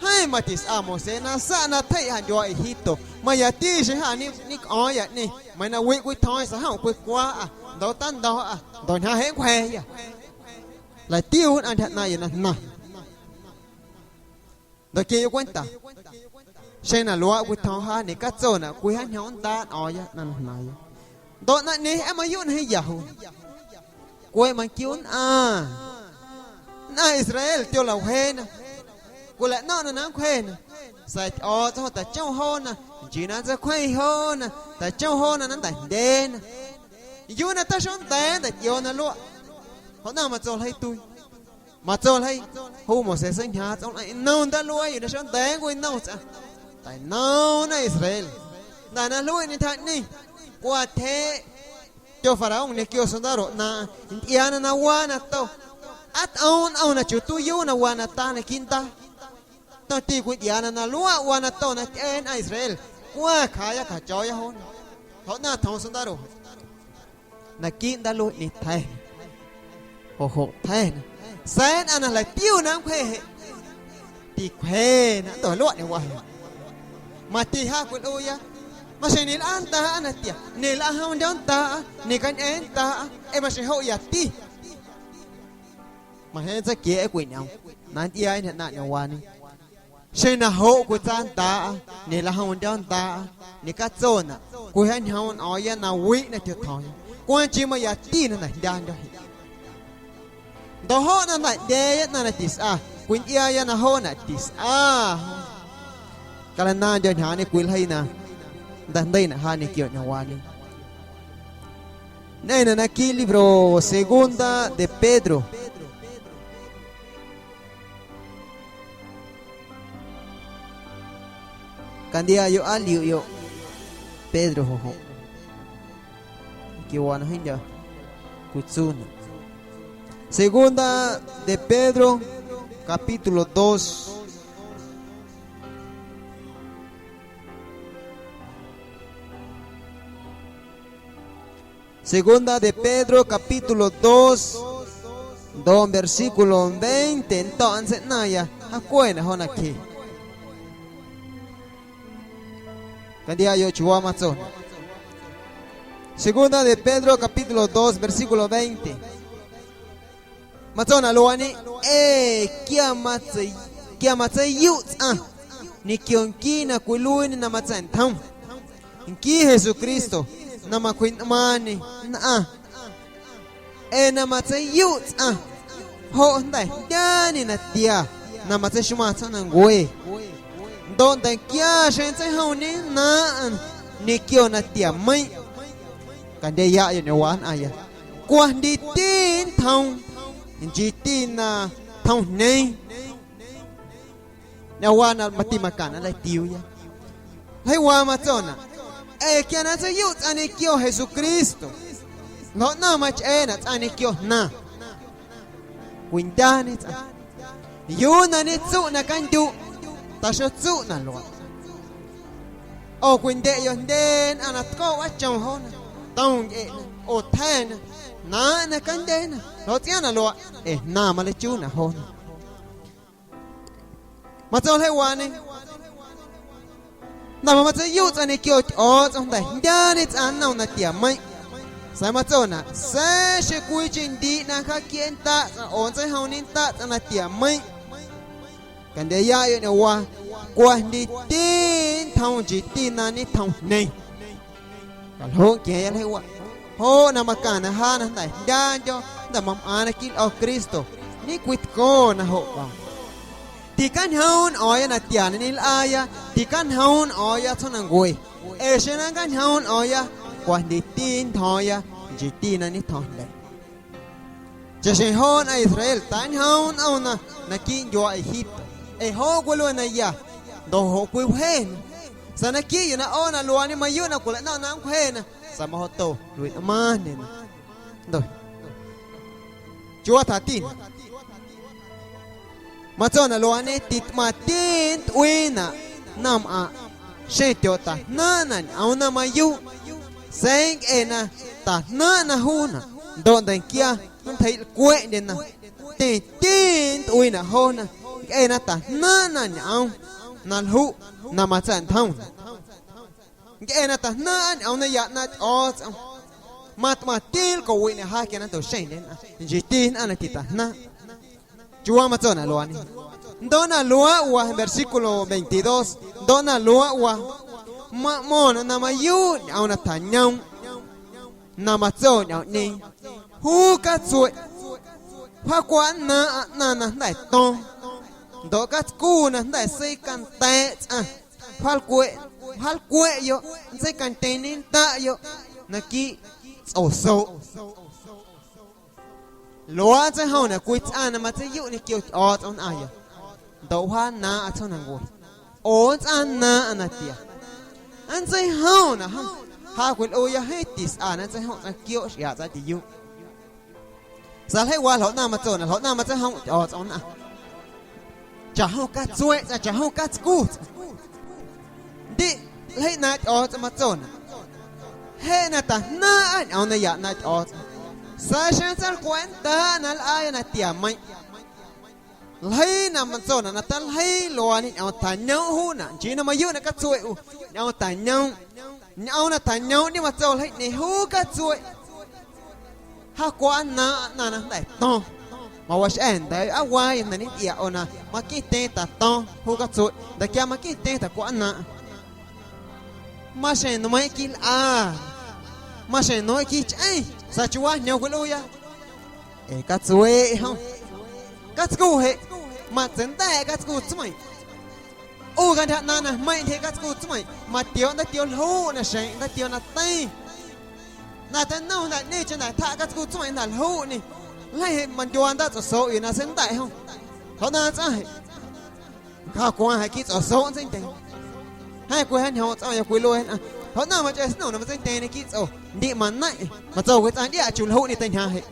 Jeeⁿ matisꞌa Moisés na sa̱ꞌ na tjeiꞌ ja ndyuaa Egipto, mayati xeⁿ jâ ñe-, ñecꞌo̱o̱ⁿyaꞌñe, meiiⁿ na wiꞌ cwitjo̱o̱ⁿ sa̱a̱ jom cwicwaaꞌâ, ndoꞌ tando̱o̱ꞌâ, ndoꞌ ñjaaⁿ jeꞌ nncwja̱a̱yâ. Jlaꞌtiuu nnꞌaⁿ ntyja ꞌnaaⁿꞌyoꞌ na jnaⁿ. Ndoꞌ quieꞌyoꞌ cwenta, xeⁿ na luaaꞌ cwitjo̱o̱ⁿ jaa ñecatsonaꞌ cwii jaañjoomꞌ nndaanꞌ nꞌo̱o̱ⁿya ꞌnaⁿ na jnaⁿya. Ndoꞌ naⁿꞌñeeⁿ aa mayuuꞌ na jeeⁿ ya juu. Cweꞌ manquiu nnꞌaⁿ, nnꞌaⁿ Israel tyolaꞌwjeena, cwilaꞌno̱ⁿꞌna na nncwjena. Sa̱a̱ Tyꞌo̱o̱tsꞌom tachom joona, nchii na nntseicwjeⁿ joona, tachom joona na nnteijndyeena. ¿Yuu na taxonda̱a̱ nnta̱a̱ tyꞌioona luaꞌ? Joꞌ naⁿ matso ljeii tuii. Matso ljeii: Juu Moisés seiñjaaⁿ tsꞌoomlꞌeeⁿ nnom ndaaluee yuu na xonda̱a̱ nncwinom tsꞌaⁿ. Teinoomna Israel. Jnda̱ na jluiꞌ ntyjaꞌñeeⁿ, cwatyjeeꞌ tyofaraón ñequio sondaro ꞌnaaⁿꞌaⁿ ntyꞌiaana na waa nato. ¿Aa tꞌoom nꞌom na chiuu tuiiyuu na waa nata naquiiꞌ ndaa? Tomti cwintyꞌiaana na luaꞌ waa nato na tyꞌee nnꞌaⁿ Israel, cwa cjaaꞌya cjacho̱o̱ya joona. Joꞌ naⁿ tjoom sondaro naquiiꞌ ndaalueeꞌñeeⁿ tja̱na. Joꞌ joꞌ tja̱na. Sa̱a̱ nnꞌaⁿ na jla̱ tiu na nncwje jeꞌ, ticwjena nntualuaꞌñe waa jeꞌ. Mati ja cwilꞌuuya: Maxjeⁿ ñelꞌaa ndaaꞌa natia, ñelꞌaa jom ndyo̱o̱ndaaꞌa, ñecañꞌeeⁿ ndaaꞌa, ee maxjeⁿ joꞌ yati. Majeeⁿ nntseiquieeꞌ cwiñꞌoom na ntyꞌiaa ñjaaⁿ ꞌnaaⁿꞌ ñomwaañe. Xeⁿ na joꞌ cwitsaandaaꞌa, ñelajom ndyo̱o̱ndaaꞌa, ñecatsonaꞌ, cwijaañjoomꞌ nꞌo̱o̱ⁿya na wiꞌ na tyotjo̱o̱ⁿya, cwaaⁿ nchii mayati na jnda̱ jndyandyo̱ jeꞌ. Ndoꞌ joꞌ na nda̱ꞌndyeeya ꞌnaⁿ na tisꞌa, cwintyꞌiaaya na joonaꞌ tisꞌa jom. Calanaaⁿndyo̱ ñjaaⁿñe cwii ljeii na nda̱jndeiinaꞌ ja ñequio ñomwaañe. Ñꞌeⁿnaꞌ naquiiꞌ libro Segunda de Pedro. Cantyꞌiaꞌyoꞌ aa liuꞌyoꞌ Pedro joꞌ joꞌ. Quia waa na jeeⁿ ndya cwitsuunaꞌ. Segunda de Pedro, capítulo dos. Segunda de Pedro, capítulo dos, ndoꞌ versículo veinte, nnto̱ꞌ nntseiꞌnaⁿya, jaacueeꞌnaꞌ jo nacje. Cantyꞌiaꞌyoꞌ chiuu waa matsonaꞌ. Segunda de Pedro, capítulo dos, versículo veinte. Matsonaꞌ luaaꞌñe: Ee quia matsei-, quia matseiyuꞌ tsꞌaⁿ ñequio nquii na cwiluiiñe na matsa̱ꞌntjom, nquii Jesucristo na macwjiꞌnꞌmaaⁿñe nnꞌaⁿ, ee na matseiyuꞌ tsꞌaⁿ, joꞌ jnda̱ jndyaañe natia na matseixmaⁿ tsjoomnancue. Ndoꞌ nda̱nquia xeⁿ nntseijomñenaaⁿꞌaⁿ ñequio natiameiⁿꞌ. Candyeyaꞌyoꞌ ñꞌoom waa nnꞌaⁿya. Cwajndiiti nntjoom, nchiiti na tjomjñeeⁿ. Ñꞌoom waa na mati macaⁿnaꞌ nleitiuuya. Jeeⁿ waa matsonaꞌ: Ee quia na nntseiyuꞌ tsꞌaⁿ ñequio Jesucristo, ljoꞌ ꞌnaⁿ machꞌeenaꞌ tsꞌaⁿ ñequio jnaⁿ. Cwindyañe tsꞌaⁿ. Yuu na ñetsuꞌ na candyuꞌ, taxotsuꞌ na luaaꞌ. ꞌO cwindyeꞌyoꞌ jndye nnꞌaⁿ na tcoꞌ wꞌaachom joona, tom ncꞌeꞌna, ꞌo tja̱na, jnaaⁿꞌna candyena, ljoꞌ tsꞌiaaⁿꞌ na luaaꞌ, ee jnaⁿ maleichuunaꞌ joona. Matso jeeⁿ waañe: Jnda̱ mamatseiyuꞌ tsꞌaⁿ ñequio Tyꞌo̱o̱tsꞌom jnda̱ jndyaañe tsꞌaⁿ nnom natiameiⁿꞌ. Sa̱a̱ matsonaꞌ: Sa̱a̱ xeⁿ cwiicheⁿ ndiiꞌ na jaaquieeꞌnndaꞌ tsꞌaⁿ oo nntseijomñenndaꞌ tsꞌaⁿ natiameiⁿꞌ. Candyeyaꞌyoꞌ ñꞌoom waa: Cwajndiiti nntjoom, nchiiti na ñetjomjñeeⁿ. Caljooꞌ nquia̱a̱ⁿya ljeii waꞌ. Joꞌ na macaⁿnaꞌ jaa na jnda̱ jndyaandyo̱, jnda̱ mamꞌaaⁿ naquiiꞌ lꞌo̱ Cristo, ñecwitconaꞌ joꞌ ꞌo. Ticañjoom nꞌo̱o̱ⁿya natia na ñelꞌaaya, ticañjoom nꞌo̱o̱ⁿya tsjoomnancue, ee xeⁿ na nncjañjoom nꞌo̱o̱ⁿya, cwajndiiti nntjo̱o̱ⁿya, nchiiti na ñetjomjñeeⁿ. Chaꞌxjeⁿ joo nnꞌaⁿ Israel tañjoom nꞌomna naquiiꞌ ndyuaa Egipto, ee joꞌ cwilue naya, ndoꞌ joꞌ cwiwjena. Sa̱a̱ naquiiꞌ yuu na ꞌoona luaaꞌñe mayuuꞌ na cwilaꞌno̱ⁿꞌ na nncwjena, sa̱a̱ majoꞌto luiꞌnꞌmaaⁿndyena. Ndoꞌ chiuu waa tjaatina. Matsonaꞌ luaaꞌñe: Titꞌmaⁿti nntꞌuiinaꞌ naⁿmꞌaⁿꞌ xeⁿ tyotajnaaⁿꞌnaꞌ ñꞌoom na mayuuꞌ, sa̱a̱ ncꞌe na tajnaaⁿꞌna juunaꞌ ndoꞌ nda̱nquia nntjeiꞌlcweꞌndyena, tyeⁿti nntꞌuiinaꞌ joona ncꞌe na tajnaaⁿꞌna ñꞌoom na ljuꞌ na matsa̱ꞌntjomnaꞌ. Ncꞌe na tajnaaⁿꞌa ñꞌoom naya ꞌnaaⁿꞌ Tyꞌo̱o̱tsꞌom, matꞌmaⁿti nlcoꞌwiꞌnaꞌ ja quia na nntoꞌxeⁿndye nnꞌaⁿ, nchiiti nnꞌaⁿ na titajnaaⁿꞌ. Chiuu waa matsonaꞌ luaaꞌñe. Ndoꞌ na luaaꞌ waa, versículo veintidós, ndoꞌ na luaaꞌ waa, maꞌmo̱ⁿnaꞌ na mayuuꞌ ñꞌoom na tjañoomꞌ na matso ñꞌoomꞌñeeⁿ: Juu catsueꞌ, wjaacwaꞌ nnaaⁿꞌaⁿ ꞌnaⁿ na jnda̱ to̱ⁿ. Ndoꞌ catscu na jnda̱ seicanda̱a̱ꞌ tsꞌaⁿ, wjaalcweꞌ, wjaalcweꞌyoꞌ, nntseicantyeeⁿñendaꞌyoꞌ naquiiꞌ tsꞌosoꞌ. Luaaꞌ nntseijomnaꞌ cwii tsꞌaⁿ na matseiyuꞌ ñequio Tyꞌo̱o̱tsꞌom nnꞌaⁿya, ndoꞌ wjaanaaⁿꞌaⁿ tsjoomnancue, oo nntsꞌaanaaⁿꞌaⁿ natia. Nntseijomnaꞌ jom, ja cwilꞌuuya jeeⁿ tisꞌa na nntseijom tsꞌaⁿ quiooꞌ xꞌiaaꞌ tsꞌaⁿ tiyuuꞌ. Sa̱a̱ ljeii waa ljoꞌ ꞌnaⁿ matsonaꞌ, ljoꞌ ꞌnaⁿ matseijomꞌ Tyꞌo̱o̱tsꞌom nnꞌaⁿ. Chaꞌjom catsueꞌ tsꞌaⁿ, chaꞌjom catscu tsꞌaⁿ. Ndiꞌ ljeii ꞌnaaⁿꞌ Tyꞌo̱o̱tsꞌom matsonaꞌ: Jeꞌ na tajnaaⁿꞌaⁿ ñꞌoom na ya ꞌnaaⁿꞌ Tyꞌo̱o̱tsꞌom, sa̱a̱ xeⁿ tsaⁿlcwa̱ꞌ nnda̱a̱ꞌ na nlꞌaaya natiameiⁿꞌ. Ljeii na matsonaꞌ na teiljeii luaañe ñꞌoom tjañoomꞌ juunaꞌ, nchii na mayuuꞌ na catsueꞌ ꞌu, ñꞌoom tjañoomꞌ. Ñꞌoom na tjañoomꞌñe matso ljeiiꞌñeeⁿ juu catsueꞌ. Jaa cwaꞌ nnaaⁿꞌaⁿ ꞌnaⁿ na jnda̱ to̱ⁿ. Mawaxꞌa̱ nda̱a̱ꞌ aa waaya na ñetꞌia ꞌo na maqueⁿtyeeⁿ tato̱ⁿ juu catsueꞌ, nda̱quia maqueⁿtyeeⁿ tacwaꞌ nnaaⁿꞌaⁿ. Maxjeⁿ nmeiiⁿꞌ quiilꞌa, maxjeⁿ nueeⁿꞌ quiichꞌeⁿ, sa̱a̱ chiuu wajñoom cwiluiiya. Ee catsueꞌ jom. Catscu jeꞌ, matseinda̱a̱ꞌ catscu tsmeiⁿꞌ. ꞌU cantyja ꞌnaaⁿꞌ na jmeiⁿꞌ ntyjeꞌ catscu tsmeiⁿꞌ, matioꞌ ndaatioo ljuꞌ naxeeⁿꞌ ndaatioo na teiⁿ. Na teinom jnda̱ ꞌñeeⁿcheⁿ jnda̱ tjaꞌ catscu tsmeiⁿꞌ jnda̱ ljuꞌñe. Ljeii jeꞌ mandyuaa ndaatsꞌosoꞌ yuu na seinda̱ꞌ jom. Ljoꞌ ꞌnaaⁿ tsꞌaⁿ jeꞌ, nncjaaⁿ cwaaⁿ jeꞌ quiiꞌ tsꞌosoꞌ nntseintyeeⁿ. Jeeⁿ cwiwjaañjoomꞌ tsꞌomya cwiluee nnꞌaⁿ. Ljoꞌ ꞌnaaⁿ machꞌeeⁿ snom na matseindyee naquiiꞌ tsꞌo, ndiꞌ mañeⁿꞌ, matso cwii tsꞌaⁿ ndiaꞌ chuu ljuꞌñe teintyjaaⁿ jeꞌ.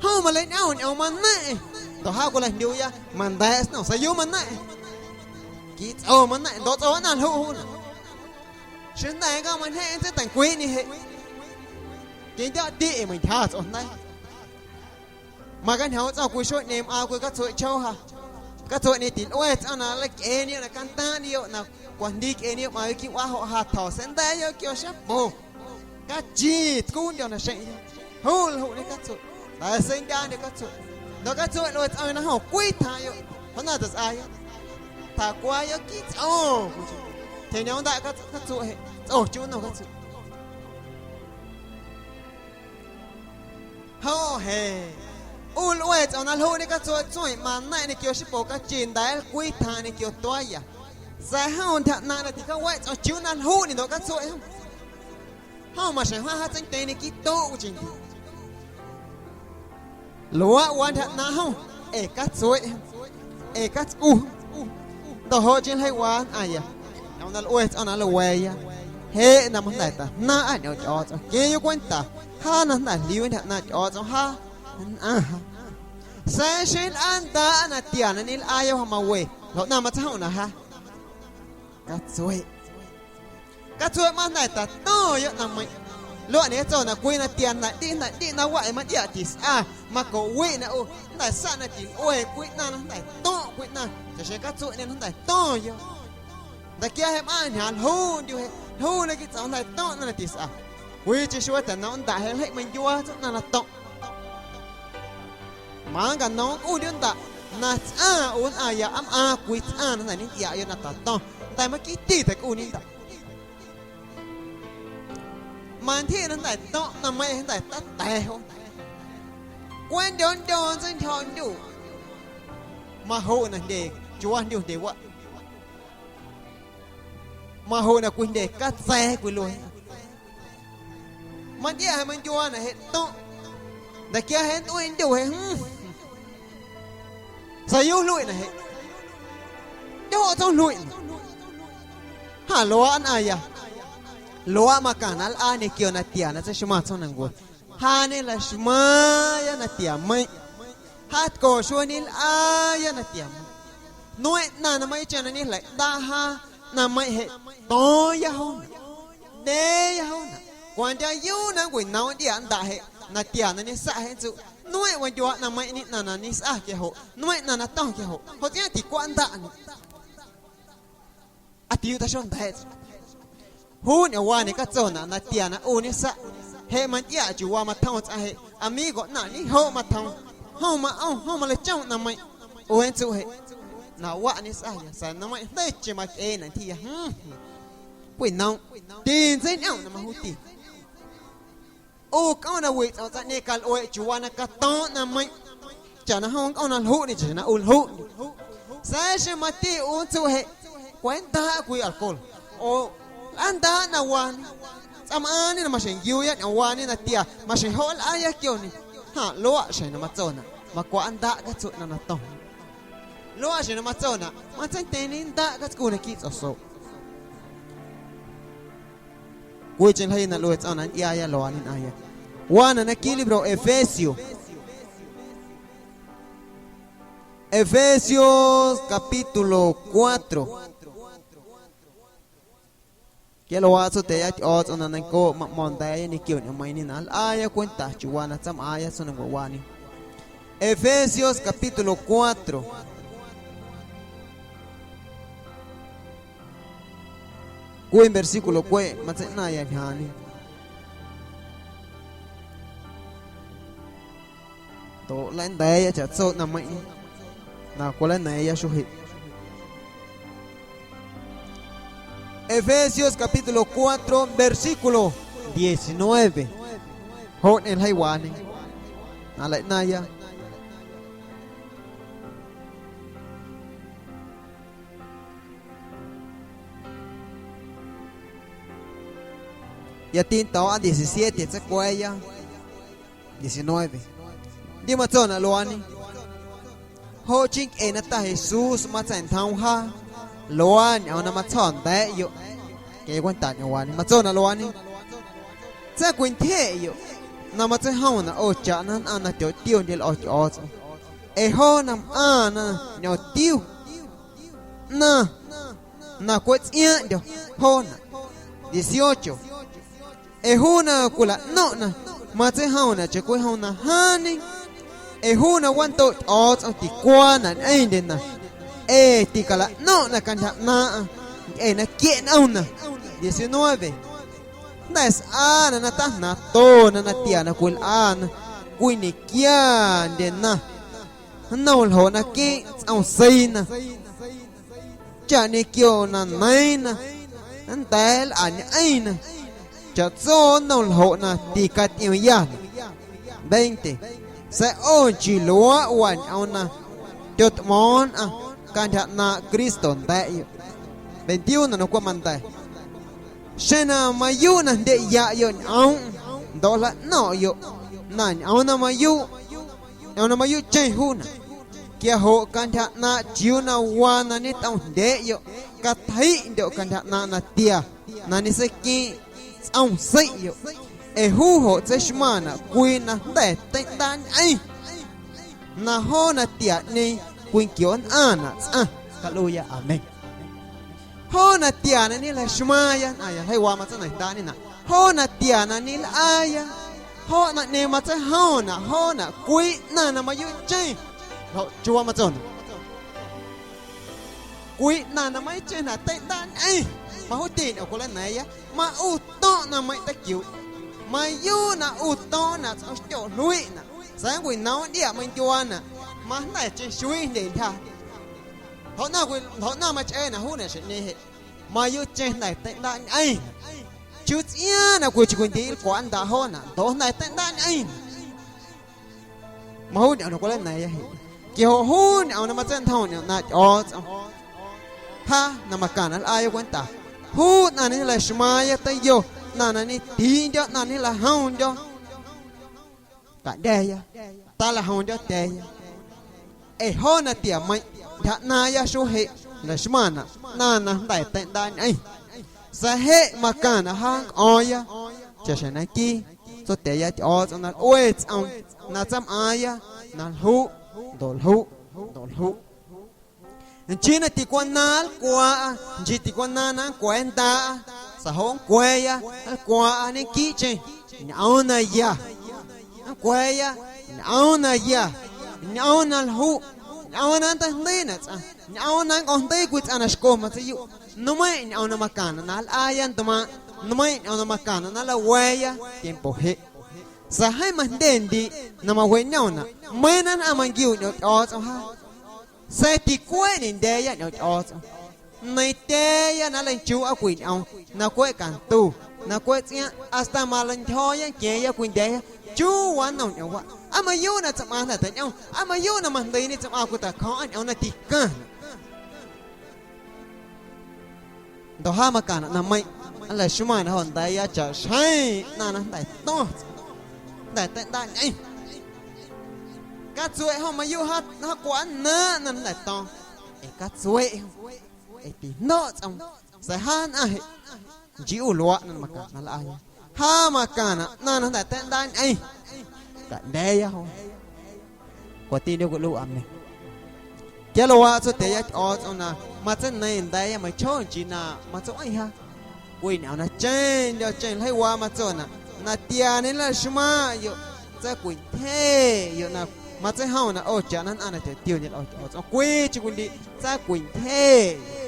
Jom maleiñꞌoomꞌ ñꞌoom mañeⁿꞌ, ndoꞌ jaa cwilajndyuuya manda̱a̱ꞌ snom sa̱a̱ yuu mañeⁿꞌ. Quiiꞌ tsꞌo mañeⁿꞌ ndoꞌ tsꞌo nnꞌaⁿ ljuꞌ juunaꞌ. Xeⁿjnda̱ nncjaameiⁿꞌñeeⁿ nntseiteincwiiꞌñe jeꞌ, quindyo̱ꞌtiꞌ ee meintyja tsꞌo jndeii. Macañjoomꞌ tsꞌom cwii xueeꞌñeeⁿ mꞌaaⁿ cwii catsueꞌ chjooꞌ ja. Catsueꞌñeeⁿ tilꞌue tsꞌaⁿ na nleicꞌeeñeyoꞌ na candaaⁿꞌñeyoꞌ na cwajndii cꞌeeñeyoꞌ mꞌaaⁿyoꞌ quiiꞌ wꞌaa joꞌ ja tjo̱ seinda̱a̱yoꞌ quio xapo. Cachi tcuundyo̱ naxeⁿꞌyoꞌ. Juu ljuꞌñe catsueꞌ, nda̱a̱ seindyaaꞌndye catsueꞌ. Ndoꞌ catsueꞌ lꞌue tsꞌoom na jom cwii tjaaⁿꞌyoꞌ, joꞌ na tatsꞌaayoꞌ. Tjacwaayoꞌ quiiꞌ tsꞌo, tyjeꞌñoomꞌ ndaꞌ catsueꞌ jeꞌ tsꞌo chuu nnom catsueꞌ. Joꞌ je, ꞌu lꞌue tsꞌom na ljuꞌñe catsueꞌ tsueeⁿ maneiⁿꞌ ñequio xipo cachi nda̱a̱ cwii tjaaⁿ ñequio tuaaya. Sa̱a̱ jom ntyja ꞌnaaⁿꞌ na ticjaaweꞌ tsꞌom chiuu na ljuꞌñe ndoꞌ catsueꞌ jom. Jom maxjeⁿ jaa jaatseindyee naquiiꞌ tuꞌ cwii ntyji. Luaaꞌ waa ntyja ꞌnaaⁿꞌ jom, ee catsueꞌ jom, ee catscu jom. Ndoꞌ joꞌ chii ljeii waa nnꞌaⁿya, ñꞌoom na lꞌue tsꞌoom na nlꞌueeꞌya, jeꞌ na majnda̱ tajnaaⁿꞌaⁿ ñꞌoom Tyꞌo̱o̱tsꞌom queⁿyoꞌ cwenta jaa na jnda̱ jliu ntyja ꞌnaaⁿꞌ Tyꞌo̱o̱tsꞌom jaa nnꞌaⁿ jaa. Sa̱a̱ xeⁿ nlꞌaandaꞌ natia na ñelꞌaayoꞌ ja mawe, ljoꞌ ꞌnaⁿ matseijomꞌ na jaa catsueꞌ. Catsueꞌ majnda̱ tato̱ⁿyoꞌ ꞌnaⁿmeiⁿꞌ. Luaꞌ ñetso na cwii natia jnda̱ꞌndiꞌ jnda̱ꞌndiꞌ na waꞌ ee matꞌiaꞌ tisꞌa, macoꞌwiꞌ na ꞌu jnda̱ saꞌ na tilꞌue cwii ꞌnaⁿ na jnda̱ to̱ⁿꞌ cwii ꞌnaⁿ, chaꞌxjeⁿ catsueꞌñeeⁿ na jnda̱ to̱ⁿyoꞌ. Nda̱quia jeꞌ mꞌaaⁿ ñjaaⁿ ljuundyuꞌ jeꞌ, ljuuna quiiꞌ tsꞌom jnda̱ to̱ⁿꞌ ꞌnaⁿ na tisꞌa. Cwiicheⁿ xuee tjanom ndaꞌ jeꞌ, jeꞌ meiⁿndyuaa tsꞌoom ꞌnaⁿ na to̱ⁿꞌ. Manncaꞌnom nncꞌuundyoꞌ ndaꞌ na tsꞌaⁿ ꞌu nnꞌaⁿya aa mꞌaaⁿ cwii tsꞌaⁿ na jnda̱ ñetꞌiaꞌyoꞌ na tato̱ⁿ, nda̱ maquiiti tacꞌuñe ndaꞌ. Mantyjiꞌ na jnda̱ to̱ⁿꞌ ꞌnaⁿmeiⁿꞌ jnda̱ tata̱ joo. Cweꞌ ndyoo ndyoo nntseintyjo̱ ndyuꞌ. Majuꞌ na jndye, chiuuwaa jndyu jndye waꞌ. Majuꞌ na cwijndye catsa̱a̱ cwilue. Matꞌiaꞌ jeꞌ mandyuaanaꞌ jeꞌ to̱ⁿꞌ. Nda̱quia jeꞌ nntꞌueꞌ ndyuꞌ jeꞌ, jmm, sa̱a̱ yuu jluiꞌnaꞌ jeꞌ. Ꞌndyoꞌ tsjoom jluiꞌnaꞌ. Jaa luaaꞌ nnꞌaⁿya. Luaaꞌ macaⁿnaꞌ nlꞌaa ñequio natia na tseixmaⁿ tsjoomnancue. Jaa ñelaxmaaⁿya natiameiⁿꞌ. Jaa tco xuee ñelꞌaaya natiameiⁿꞌ. Nueⁿꞌ ꞌnaⁿ na mayuuꞌcheⁿ na ñejlaꞌndaaꞌ jaa, ꞌnaⁿmeiⁿꞌ jeꞌ to̱o̱ⁿya joonaꞌ, ꞌndyee joonaꞌ. Cwandyaayu na nncwinoomꞌ ntyꞌiaꞌ ndaꞌ jeꞌ, natia na ñesaꞌ jeꞌ nntsuꞌ. Nueⁿꞌ wandyuaa ꞌnaⁿmeiⁿꞌ ꞌnaⁿ na ñesꞌa quia joꞌ, nueⁿꞌ ꞌnaⁿ na to̱ⁿ quia joꞌ, joꞌ tsꞌiaaⁿ ticwaꞌ ndaꞌnaꞌ. Aa tiyuuꞌ taxonda̱a̱ꞌ tsꞌaⁿ. Juu ñꞌoomwaa ñecatsonaꞌ natia na ꞌu ñesaꞌ. Jeꞌ mantyꞌiaꞌ chiuuwaa matjoom tsꞌaⁿ jeꞌ, amigo ꞌnaⁿꞌ ñejoꞌ matjoom. Jom maꞌom, jom maleichom ꞌnaⁿmeiⁿꞌ. ꞌU jeꞌ nntsuꞌ jeꞌ na waꞌ ñesꞌaya, sa̱a̱ ꞌnaⁿmeiⁿꞌ jndeii chi machꞌeenaꞌ ntyjiiya. Jom, jom. Cwinoomꞌ, tintseiñꞌomꞌ na majuuti. ꞌU cꞌoomꞌ na wiꞌ tsꞌom tsaⁿꞌñeeⁿ calꞌueeꞌ chiuuwaa na cato̱o̱ⁿ ꞌnaⁿmeiⁿꞌ. Chaꞌna jom nncꞌom na ljuꞌñê chaꞌxjeⁿ na ꞌu ljuꞌndyuꞌ. Sa̱a̱ xeⁿ mati ꞌu nntsuꞌ jeꞌ, cwendaaꞌ cwii alcohol, oo lꞌaandaaꞌ na waañe, tsꞌaⁿmꞌaaⁿñe na maxjeⁿ nquiuuya ñꞌoom waañe natia, maxjeⁿ joꞌ nlꞌaaya quioñe. Jaaⁿ luaꞌ xjeⁿ na matsonaꞌ, macwaꞌndaꞌ catsueꞌ ꞌnaⁿ na to̱ⁿ. Luaꞌ xjeⁿ na matsonaꞌ, matseintyeⁿñendaꞌ catscu naquiiꞌ tsꞌo̱xoꞌ. Cwiicheⁿ ljeii na lꞌue tsꞌo̱o̱ⁿ na ntyꞌiaaya luaañe nnꞌaⁿya. Wanaꞌ naquiiꞌ libro Efesio. Efesios capítulo cuatro. Quia luaaꞌ Tsotya̱a̱ Tyꞌo̱o̱tsꞌom na neiⁿncooꞌ maꞌmo̱ⁿ nda̱a̱ya ñequio ñꞌoomꞌmeiiⁿñe na nlꞌaaya cwenta chiuuwaa na tsaⁿmꞌaaⁿya tsjoomnancue waañe. Efesios capítulo cuatro. Cwii versículo cweꞌ matseiꞌnaⁿya ñjaaⁿñe. Ndoꞌ nleinda̱a̱ya chaꞌtso ꞌnaⁿmeiⁿꞌ na cwileina̱a̱ⁿya xuee jeꞌ. Efesios capítulo cuatro, versículo diecinueve. Joꞌ ñꞌeⁿ ljeiiwaañe na nleiꞌnaⁿya. Yati nto̱o̱ꞌa diecisiete tseicwa̱a̱ya diecinueve. Ndi matsonaꞌ luaañe: Joꞌ chii ncꞌe na Ta Jesús matsa̱ꞌntjoom jaa, luaaꞌ ñꞌoom na matsjo̱ꞌ nda̱a̱ꞌyoꞌ. Quia cwenta ñꞌoomwaañe matsonaꞌ luaañe: Tsa̱cwintyjeꞌyoꞌ na matseijomnaꞌ ꞌo chaꞌna nnꞌaⁿ na tyotiondye lꞌo̱ Tyꞌo̱o̱tsꞌom, ee joona mꞌaaⁿ na ñꞌoomtiu, ꞌnaⁿ na cweꞌ tsꞌiaaⁿꞌndyo̱ joonaꞌ. Dieciocho. Ee juu na cwilaꞌno̱ⁿꞌna matseijomnaꞌ chaꞌcwijom na jaaⁿñe, ee juu na wandoꞌ Tyꞌo̱o̱tsꞌom ticuaanaꞌ ñꞌeⁿndyena, ee ticalaꞌno̱ⁿꞌna cantyja ꞌnaaⁿꞌaⁿ ncꞌe na quieꞌ nꞌomna. Diecinueve. Jnda̱ sꞌaanaꞌ na tajnaaⁿtona natia na cwilꞌana cwiñequiandyena, nnom ljoꞌ naquiiꞌ tsꞌom seiina, chaꞌ ñequio na neiiⁿna nnda̱a̱ nlꞌañꞌeⁿna chaꞌtso nnom ljoꞌ na ticatyꞌiomyanaꞌ. Veinte. Sa̱a̱ ꞌo nchii luaaꞌ wañꞌoom na tyotꞌmo̱o̱ⁿ nnꞌaⁿ cantyja ꞌnaaⁿꞌ Cristo nda̱ꞌyoꞌ. Veintiuno na cweꞌ manda̱: Xeⁿ na mayuuꞌ na jndyeꞌyaꞌyoꞌ ñꞌoomꞌm ndoꞌ jlaꞌno̱ⁿꞌyoꞌ na ñꞌoom na mayuuꞌ, ñꞌoom na mayuuꞌcheⁿ juunaꞌ, quia joꞌ cantyja ꞌnaaⁿꞌ chiuu na waa na ñetꞌoomjndyeꞌyoꞌ, catjeiꞌndyoꞌ cantyja ꞌnaaⁿꞌ natia na ñeseiqueeⁿꞌ tsꞌom seiꞌyoꞌ, ee juu joꞌ tseixmaⁿnaꞌ cwii na jnda̱ teiꞌndaaꞌñꞌeⁿ na joo natiaꞌñeeⁿ cwinquio̱ꞌnnꞌaⁿnaꞌ tsꞌaⁿ. Caluuya, amén. Joo natia na ñelaxmaaⁿya, nnꞌaⁿya ljeiiwaa matseina̱ⁿndaaꞌñenaꞌ, joo natia na ñelꞌaaya, joo naⁿꞌñeeⁿ matseijomnaꞌ joonaꞌ cwii ꞌnaⁿ na mayuuꞌcheⁿ. Ljoꞌ chiuuwaa matsonaꞌ: Cwii ꞌnaⁿ na mayuuꞌcheⁿ na teiꞌndaaꞌñꞌeⁿ, majoꞌti ñꞌoom cwileina̱a̱ⁿya, maꞌu to̱ⁿꞌ na meiⁿꞌ teiquiuuꞌ. Mayuuꞌ na ꞌu to̱ⁿꞌ na tsꞌom xtyoꞌ jluiꞌnaꞌ, sa̱a̱ nncwinoom ꞌndiaꞌ meindyuaanaꞌ, majnda̱cheⁿ xuiiꞌ jndye ntyja. Ljoꞌ ꞌnaⁿ cwi-, ljoꞌ ꞌnaⁿ machꞌeenaꞌ juunaꞌ xjeⁿꞌñeeⁿ jeꞌ, mayuuꞌcheⁿ jnda̱ teiꞌndaaꞌñꞌeⁿnaꞌ. Chuu tsꞌiaaⁿ na cwiicheⁿ cwindii nlcwaꞌ nndaꞌ joonaꞌ ndoꞌ jnda̱ teiꞌndaaꞌñꞌeⁿnaꞌ. Majoꞌ ñꞌoom na cwileina̱a̱ⁿya jeꞌ, quia joꞌ juu ñꞌoom na matsa̱ꞌntjoom ñꞌoom ꞌnaaⁿꞌ Tyꞌo̱o̱tsꞌom, jaa na macaⁿnaꞌ nlꞌaaya cwenta, juu ꞌnaⁿ na ñelaxmaaⁿya teiyo, ꞌnaⁿ na ñetiiꞌndyo̱, ꞌnaⁿ na ñelajomndyo̱ caꞌndya̱ya, talajoomndyo̱ tya̱a̱ya. Ee joo natiameiⁿꞌ ntyja ꞌnaaⁿya xuee jeꞌ laxmaⁿnaꞌ ꞌnaⁿ na jnda̱ teiꞌndaaꞌñꞌeⁿ. Sa̱a̱ jeꞌ macaⁿnaꞌ jaa nncꞌo̱o̱ⁿya chaꞌxjeⁿ na nquii Tsotya̱a̱ya Tyꞌo̱o̱tsꞌom na lꞌue tsꞌoom na tsaⁿmꞌaaⁿya na ljuꞌ ndoꞌ ljuꞌ ndoꞌ ljuꞌ. Nchii na ticwanaaⁿ nlcwaaꞌa, nchii ticwanaaⁿ na nncwa̱a̱ndaaꞌa, sa̱a̱ joꞌ nncwa̱a̱ya nlcwaaꞌa ñequiiꞌcheⁿ ñꞌoom naya. Nncwa̱a̱ya ñꞌoom naya, ñꞌoom na ljuꞌ, ñꞌoom na nnteijndeiinaꞌ tsꞌaⁿ, ñꞌoom na nncꞌo̱ⁿjndeii cwii tsꞌaⁿ na xco matseiyuꞌ, nmeiⁿꞌ ñꞌoom na macaⁿnaꞌ na nlꞌaaya ntmaaⁿꞌ, nmeiⁿꞌ ñꞌoom na macaⁿnaꞌ na nlawaa̱ya tiempo jeꞌ. Sa̱a̱ jeeⁿ majndye ndiiꞌ na maweꞌñomnaꞌ meiiⁿ na nnꞌaⁿ manquiu ñꞌoom Tyꞌo̱o̱tsꞌom jaa. Sa̱a̱ ticueeꞌ ñendya̱a̱ya ñꞌoom Tyꞌo̱o̱tsꞌom. Neiⁿtya̱a̱ya na nleichuuꞌa cwii ñꞌoom na cweꞌ cantu, na cweꞌ tsꞌiaaⁿ, hasta maleintyjo̱o̱ya nqua̱a̱ⁿya cwindya̱a̱ya chiuu waa nnom ñꞌoomwaꞌ. Aa mayuuꞌ na tsaⁿmꞌaaⁿ jnda̱ teiñꞌoom, aa mayuuꞌ na majndeiiñe tsaⁿmꞌaaⁿ cwitacjo̱o̱ⁿꞌa ñꞌoom na ticaⁿnaꞌ. Ndoꞌ jaa macaⁿnaꞌ ꞌnaⁿmeiⁿꞌ, nlaxmaⁿ na jnda̱a̱ya chaꞌxjeⁿ ꞌnaⁿ na jnda̱ to̱ⁿ tsꞌaⁿ, jnda̱ teiꞌndaaꞌñꞌeⁿ. Catsueꞌ jom mayuuꞌ jaa, jaa cwanaaⁿꞌ na jnda̱ to̱ⁿ, ee catsueꞌ jom, ee tijndo̱ꞌ tsꞌoom, sa̱a̱ jaa nnꞌaⁿ jeꞌ nchii ꞌu luaaꞌ na macaⁿnaꞌ na lꞌaaya. Jaa macaⁿnaꞌ ꞌnaⁿ na jnda̱ teiꞌndaaꞌñꞌeⁿ, caꞌnda̱a̱ya jom. Cwatindyo cwiꞌluuꞌ amén. Quia luaaꞌ tsotyꞌia̱ya Tyꞌo̱o̱tsꞌom na matseineiⁿ nda̱a̱ya meiⁿchjoo nchii na matsoꞌeⁿ jaa. Cwii ñꞌoom na cheⁿndyo̱ cheⁿ ljeiiwaa matsonaꞌ: Natia ñelaxmaaⁿꞌyoꞌ, tsaacwintyjeꞌyoꞌ na matseijomnaꞌ ꞌo chaꞌna nnꞌaⁿ na tyotiuñe lꞌo̱ Tyꞌo̱o̱tsꞌom cwiicheⁿ cwiindiiꞌ, tsaacwintyjeꞌyoꞌ.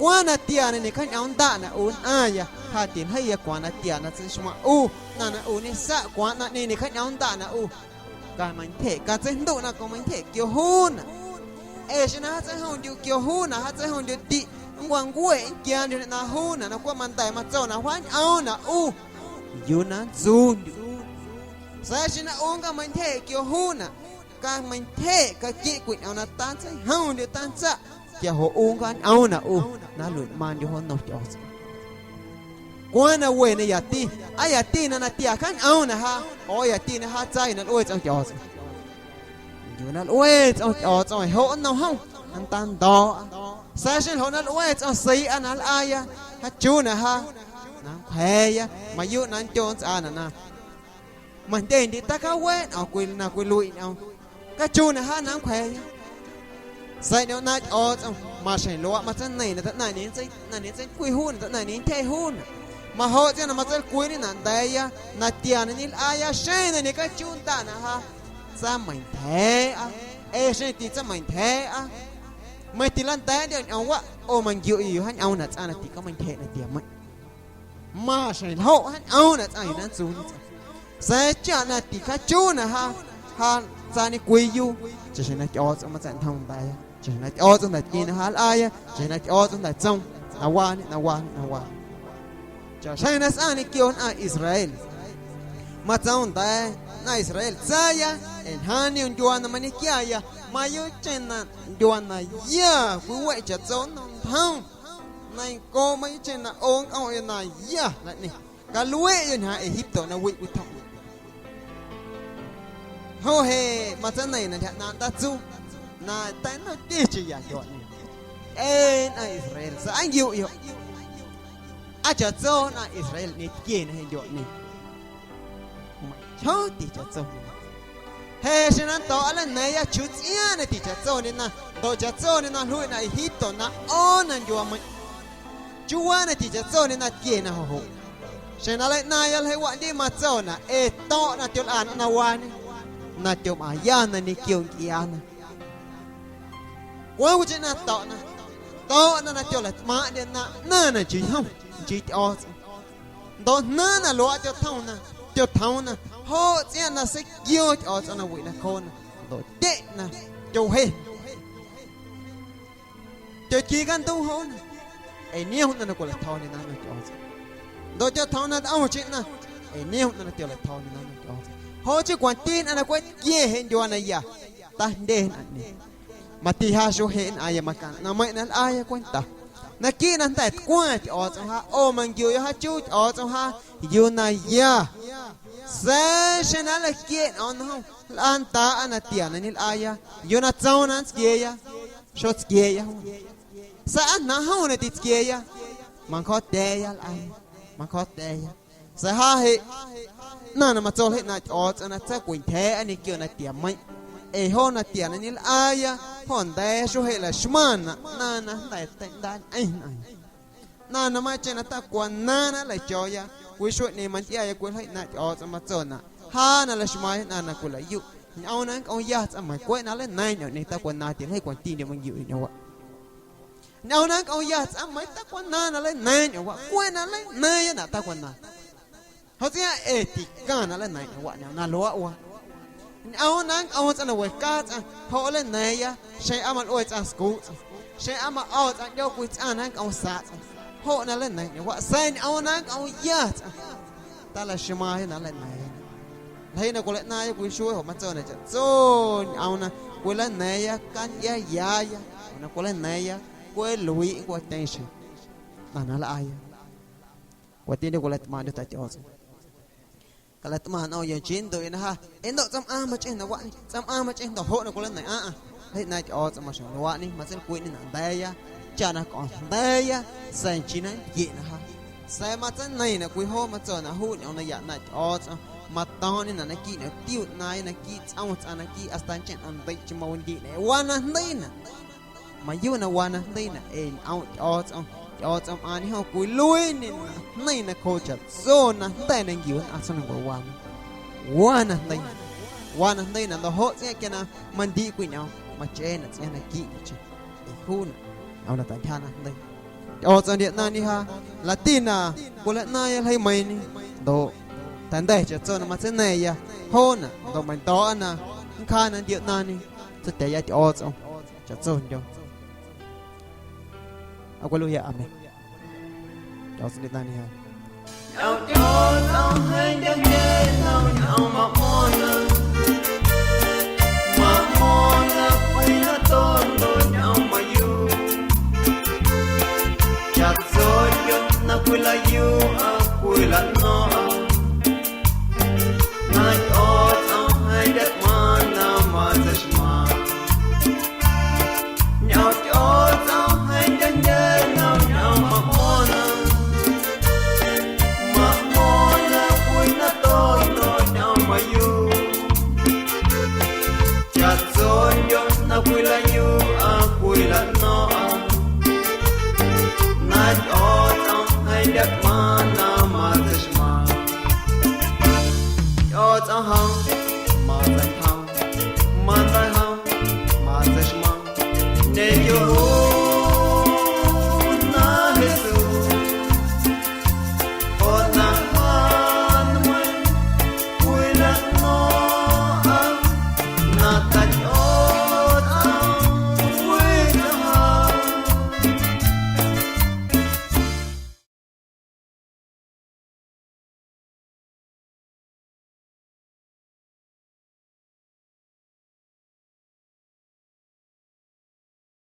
Cwaaⁿ natia na ñeꞌcjaañꞌoomndaꞌ na ꞌu nnꞌaⁿya, ja tiljeiya cwaaⁿ natia na tseixmaⁿ ꞌu, ꞌnaⁿ na ꞌu ñesaꞌ cwaaⁿ ꞌnaⁿꞌñeeⁿ ñeꞌcjaañꞌoomndaꞌ na ꞌu. Cameintyjeꞌ, catseijnduꞌ na cameintyjeꞌ quio juunaꞌ. Ee xeⁿ na jaatseijomndyuꞌ quio juunaꞌ, jaatseijomndyuꞌ tiꞌ, nncwancueꞌ nnquiaandyuꞌ na juunaꞌ na cweꞌ manda̱ matsonaꞌ: Wjaañꞌoomnaꞌ ꞌu yuu na nntsuundyuꞌ. Sa̱a̱ xeⁿ na ꞌu nncameintyjeꞌ quio juunaꞌ, cameintyjeꞌ caquieꞌ cwii ñꞌoom na tantseijomndyuꞌ tantsaꞌ, quia joꞌ ꞌu nncjaañꞌoomnaꞌ ꞌu na nluiꞌnꞌmaaⁿndyoꞌ jo nnom Tyꞌo̱o̱tsꞌom. Cwaaⁿ na we na yati, aa yati na natia cjaañꞌoomnaꞌ jaa, oo yati na jaa tsaayuꞌ na lꞌue tsꞌom Tyꞌo̱o̱tsꞌom. Yuu na lꞌue tsꞌom Tyꞌo̱o̱tsꞌom joꞌ nnom jom nntando̱o̱ꞌa. Sa̱a̱ xeⁿ ljoꞌ na lꞌue tsꞌom seiiꞌa na nlꞌaaya, jaachuunaꞌ jaa na nncwja̱a̱ya, mayuuꞌ na nndyo nntsꞌaanaꞌ na majndye ndi tacjaaweeꞌ ñꞌoom cwii na cwiluiꞌ ñꞌoom, cachuunaꞌ jaa na nncwja̱a̱ya. Sa̱a̱ ñꞌoom ꞌnaaⁿꞌ Tyꞌo̱o̱tsꞌom maxjeⁿ luaaꞌ matseineiⁿ na taꞌnaⁿ ñe nntsei-, na ñe nntseincwii juunaꞌ, taꞌnaⁿ ñe nntyje juunaꞌ. Majoꞌ tsꞌiaaⁿ na matseilcwiiñenaꞌ nda̱a̱ya natia na ñelꞌaaya xeⁿ na ñecachuu ndaꞌnaꞌ jaa, tsameintyja̱a̱ꞌa. Ee xeⁿ titsameintyja̱a̱ꞌa, meiⁿ tilanda̱a̱ꞌndyo̱ ñꞌoomwaꞌ, ꞌo manquiuꞌyoꞌ wjaañꞌoomnaꞌ tsꞌaⁿ na ticameintyjeꞌ natiameiⁿꞌ. Maxjeⁿ ljoꞌ wjaañꞌoomnaꞌ tsꞌaⁿ yuu na nntsuuñe tsꞌaⁿ. Sa̱a̱ chaꞌ na ticjaachuunaꞌ jaa, jaa tsañecwiiyu, chaꞌxjeⁿ na Tyꞌo̱o̱tsꞌom matsa̱ꞌntjom nda̱a̱ya, chaꞌxjeⁿ na Tyꞌo̱o̱tsꞌom jnda̱ tqueⁿ na jaa nlꞌaaya, chaꞌxjeⁿ na Tyꞌo̱o̱tsꞌom jnda̱ tsoom: Na waañe, na waañe, na waañe. Chaꞌxjeⁿ na sꞌaaⁿ ñequio nnꞌaⁿ Israel, matsoom nda̱a̱ nnꞌaⁿ Israel: Tsaaya, ee ñjaaⁿ niom ndyuaa na mañequiaya, mayuuꞌcheⁿ na ndyuaa na ya cwiweꞌ chaꞌtso nnom ntjom. Neiⁿncooꞌ mayuuꞌcheⁿ na ꞌo nncꞌomꞌyoꞌ na ya laꞌñeeⁿ, calueꞌyoꞌ ñjaaⁿ Egipto na wiꞌ cwitjomꞌyoꞌ. Joꞌ jeꞌ matseineiⁿ na ntyja ꞌnaaⁿꞌ ndaatsuu na teijndo̱tyeⁿcheⁿ ya ndyuaa ꞌñeeⁿ. Ee nnꞌaⁿ Israel, sa̱a̱ aa nquiuꞌyoꞌ, aa chaꞌtso nnꞌaⁿ Israel ñetquiena jeꞌ ndyuaa ꞌñeeⁿ. Meiⁿchjoo tichaꞌtso. Jeꞌ xeⁿ na nnto̱ꞌa nleina̱a̱ⁿya chuu tsꞌiaaⁿ na tichaꞌtsondyena, ndoꞌ chaꞌtsondyena jluiꞌna Egipto na ꞌoona ndyuaameiⁿꞌ. Chuwaa na tichaꞌtsondyena tquiena joꞌ joꞌ. Xeⁿ na nleiꞌnaaⁿya ljeiiwaꞌ ndi matsonaꞌ: Ee to̱ꞌ na tyolꞌana na waañe, na tyomꞌaⁿyana ñequio ncꞌiaana. Cwaaⁿ cwiicheⁿ na to̱ꞌna, to̱ꞌna na tyolaꞌtꞌmaaⁿꞌndyena ꞌnaⁿ na nchii jom, nchii Tyꞌo̱o̱tsꞌom. Ndoꞌ jnaaⁿ na luaaꞌ tyotjomna, tyotjoomna, joꞌ tsꞌiaaⁿ na seiquio Tyꞌo̱o̱tsꞌom na wiꞌ nacjoona, ndoꞌ tyeꞌ na tyowje. Tyoquii canduuꞌ joona, ee niom ꞌnaⁿ na cwilaꞌtjo̱o̱ndyena nnom Tyꞌo̱o̱tsꞌom. Ndoꞌ tyotjoomna ntꞌomcheⁿ ꞌnaⁿ, ee niom ꞌnaⁿ na tyolaꞌtjo̱o̱ndyena nnom Tyꞌo̱o̱tsꞌom. Joꞌ chii cwanti nnꞌaⁿ na cweꞌ tquie jeꞌ ndyuaa na ya, tajndye nnꞌaⁿñeeⁿ. Mati jaa xueeꞌ jeꞌ nnꞌaaⁿya macaⁿnaꞌ ꞌnaⁿmeiⁿꞌ na nlꞌaaya cwenta. Naquiiꞌ na jnda̱ tcwaⁿ Tyꞌo̱o̱tsꞌom jaa, ꞌo manquiuuꞌyoꞌ jaachuuꞌ Tyꞌo̱o̱tsꞌom jaa yuu na ya. Sa̱a̱ xeⁿ na nleitquieꞌ ñꞌoom na jom nlꞌaandaaꞌa natia na ñelꞌaaya, yuu na tsoom na nntsquieeya, xotsquieeꞌya jom. Sa̱a̱ aa jnaaⁿ jom na titsquieeya, mancjo̱o̱tya̱a̱ya nlꞌaaya, mancjo̱o̱tya̱a̱ya. Sa̱a̱ jaa jeꞌ, ꞌnaⁿ na matso ljeii ꞌnaaⁿꞌ Tyꞌo̱o̱tsꞌom na tsaacwintyja̱a̱ꞌa ñequio natiameiⁿꞌ, ee joo natia na ñelꞌaaya, joo nda̱a̱ xuee jeꞌ laxmaⁿnaꞌ ꞌnaⁿ na jnda̱ teiꞌndaaꞌñꞌeⁿ nnꞌaⁿ. Ꞌnaⁿ na meiiⁿcheⁿ na tacwanaaⁿ na nleicho̱o̱ya, cwii xueeꞌñeeⁿ mantyꞌiaya cwii ljeii ꞌnaaⁿꞌ Tyꞌo̱o̱tsꞌom matsonaꞌ: Jaa na laxmaaⁿya ꞌnaⁿ na cwilaꞌyuꞌ, ñꞌoom na nncꞌoomya tsꞌaⁿ meiⁿ cweꞌ na nleina̱a̱ⁿ ñꞌoom ꞌñeeⁿ tacwanaaⁿ tiljeiꞌ cwanti na manquiuꞌyoꞌ ñꞌoomwaꞌ. Ñꞌoom na nncꞌoomya tsꞌaⁿ meiⁿ tacwanaaⁿ na nleina̱a̱ⁿ ñꞌoomwaꞌ, cweꞌ na nleina̱a̱ⁿyanaꞌ tacwanaaⁿ. Joꞌ tsꞌiaaⁿ ee ticaⁿnaꞌ nleina̱a̱ⁿ ñꞌoomwaꞌ ñꞌoom na luaaꞌ waa. Ñꞌoom na nncꞌoom tsꞌaⁿ na wecaa tsꞌaⁿ, joꞌ nleina̱a̱ⁿya xeⁿ aa malꞌue tsꞌaⁿ scuuꞌ tsꞌaⁿ, xeⁿ aa maꞌo̱ tsꞌaⁿ ꞌndyoo cwii tsꞌaⁿ na nncꞌoomsaꞌ tsꞌaⁿ, joꞌ na nleina̱a̱ⁿ ñꞌoomwaꞌ. Sa̱a̱ ñꞌoom na nncꞌoomya tsꞌaⁿ, talaxmaaⁿya na nleina̱a̱ⁿya. Ljeii na cwilaꞌnaaⁿya cwii xuee joꞌ matsonaꞌ chaꞌtso ñꞌoom na cwileina̱a̱ⁿya cantyꞌiayaaya, oo na cwileina̱a̱ⁿya cwiluiiꞌ ncuaateeⁿ xjeⁿ ꞌnaⁿ na nlꞌaaya. Cwaatindyuꞌ cwilaꞌtꞌmaaⁿꞌndyuꞌ Ta Tyꞌo̱o̱tsꞌom. Calaꞌtꞌmaⁿ nꞌomꞌyoꞌ nchii nntuꞌ na ja, ee ndoꞌ tsaⁿmꞌaaⁿ machꞌeⁿ na waꞌñe, tsaⁿmꞌaaⁿ machꞌeⁿ jndo̱ joꞌ na cwilaꞌneiⁿꞌaaⁿꞌaⁿ. Ljeii ꞌnaaⁿ Tyꞌo̱o̱tsꞌom maxjeⁿ luaaꞌñe matseilcwiꞌñenaꞌ nda̱a̱ya, cha na cꞌo̱o̱ⁿ jnda̱a̱ya, sa̱a̱ nchii na nnquieꞌnaꞌ ja. Sa̱a̱ matseineiⁿnaꞌ cwii joo matsonaꞌ juu ñꞌoom na ya ꞌnaaⁿꞌ Tyꞌo̱o̱tsꞌom, mato̱o̱ⁿꞌñenaꞌ naquiiꞌ ñomtiuu ꞌnaaⁿya, naquiiꞌ tsꞌom tsꞌaⁿ, naquiiꞌ hasta ncheⁿ na ndeiꞌ chmooꞌ ndiiꞌnaꞌ, ee waa na jndiinaꞌ. Mayuuꞌ na waa na jndiinaꞌ ee ñꞌoomꞌ Tyꞌo̱o̱tsꞌom, Tyꞌo̱o̱tsꞌomꞌaaⁿñe jom cwiluiiñenaꞌ jneiⁿ nacjooꞌ chaꞌtso na jnda̱ na nquiu nnꞌaⁿ tsjoomnancue waana. Waa na jndiinaꞌ, waa na jndiinaꞌ ndoꞌ joꞌ tsꞌiaaⁿ quia na mandiiꞌ cwii ñꞌoom machꞌeenaꞌ tsꞌiaaⁿ naquiiꞌ ncheⁿ, ee juunaꞌ ñꞌoom na ta̱ntyja na jndeiꞌ. Tyꞌo̱o̱tsꞌom ndioꞌ ꞌnaaⁿñe ja, lati na cwilaꞌnaaⁿya ljeiimeiiⁿñe ndoꞌ ta̱jnda̱ chaꞌtso na matseina̱ⁿya joonaꞌ ndoꞌ meiⁿndyo̱o̱ꞌa na nncjaa na ndioꞌ ꞌnaaⁿñe tseitya̱a̱ya Tyꞌo̱o̱tsꞌom chaꞌtsondyo̱. Aa cwiluiiya amén. Tyꞌo̱o̱tsꞌom ndioꞌ ꞌnaaⁿñe ja. Ñꞌoom Tyꞌo̱o̱tsꞌom jeeⁿ jndye nnom ñꞌoom maꞌmo̱ⁿna, maꞌmo̱ⁿna cwii na toꞌ ndoꞌ ñꞌoom mayuuꞌ. Chaꞌtsondyo̱ na cwilaꞌyuuꞌa cwilaꞌno̱o̱ⁿꞌa, na Tyꞌo̱o̱tsꞌom jeeⁿ jndye tꞌmaⁿ na matseixmaⁿ. Ñꞌoom Tyꞌo̱o̱tsꞌom jeeⁿ jndye nnom ñꞌoom maꞌmo̱ⁿna, maꞌmo̱ⁿna cwii na toꞌ ndoꞌ ñꞌoom mayuuꞌ. Chaꞌtsondyo̱ na cwilaꞌyuuꞌa cwilaꞌno̱o̱ⁿꞌa, na Tyꞌo̱o̱tsꞌom jeeⁿ jndye tꞌmaⁿ na matseixmaⁿ. Tyꞌo̱o̱tsꞌom jom matseiꞌntjoom, manda̱jom matseixmaⁿ, ñequio ꞌu na Jesús, joꞌ na ja nmeiⁿꞌ cwilaꞌno̱o̱ⁿꞌa na ta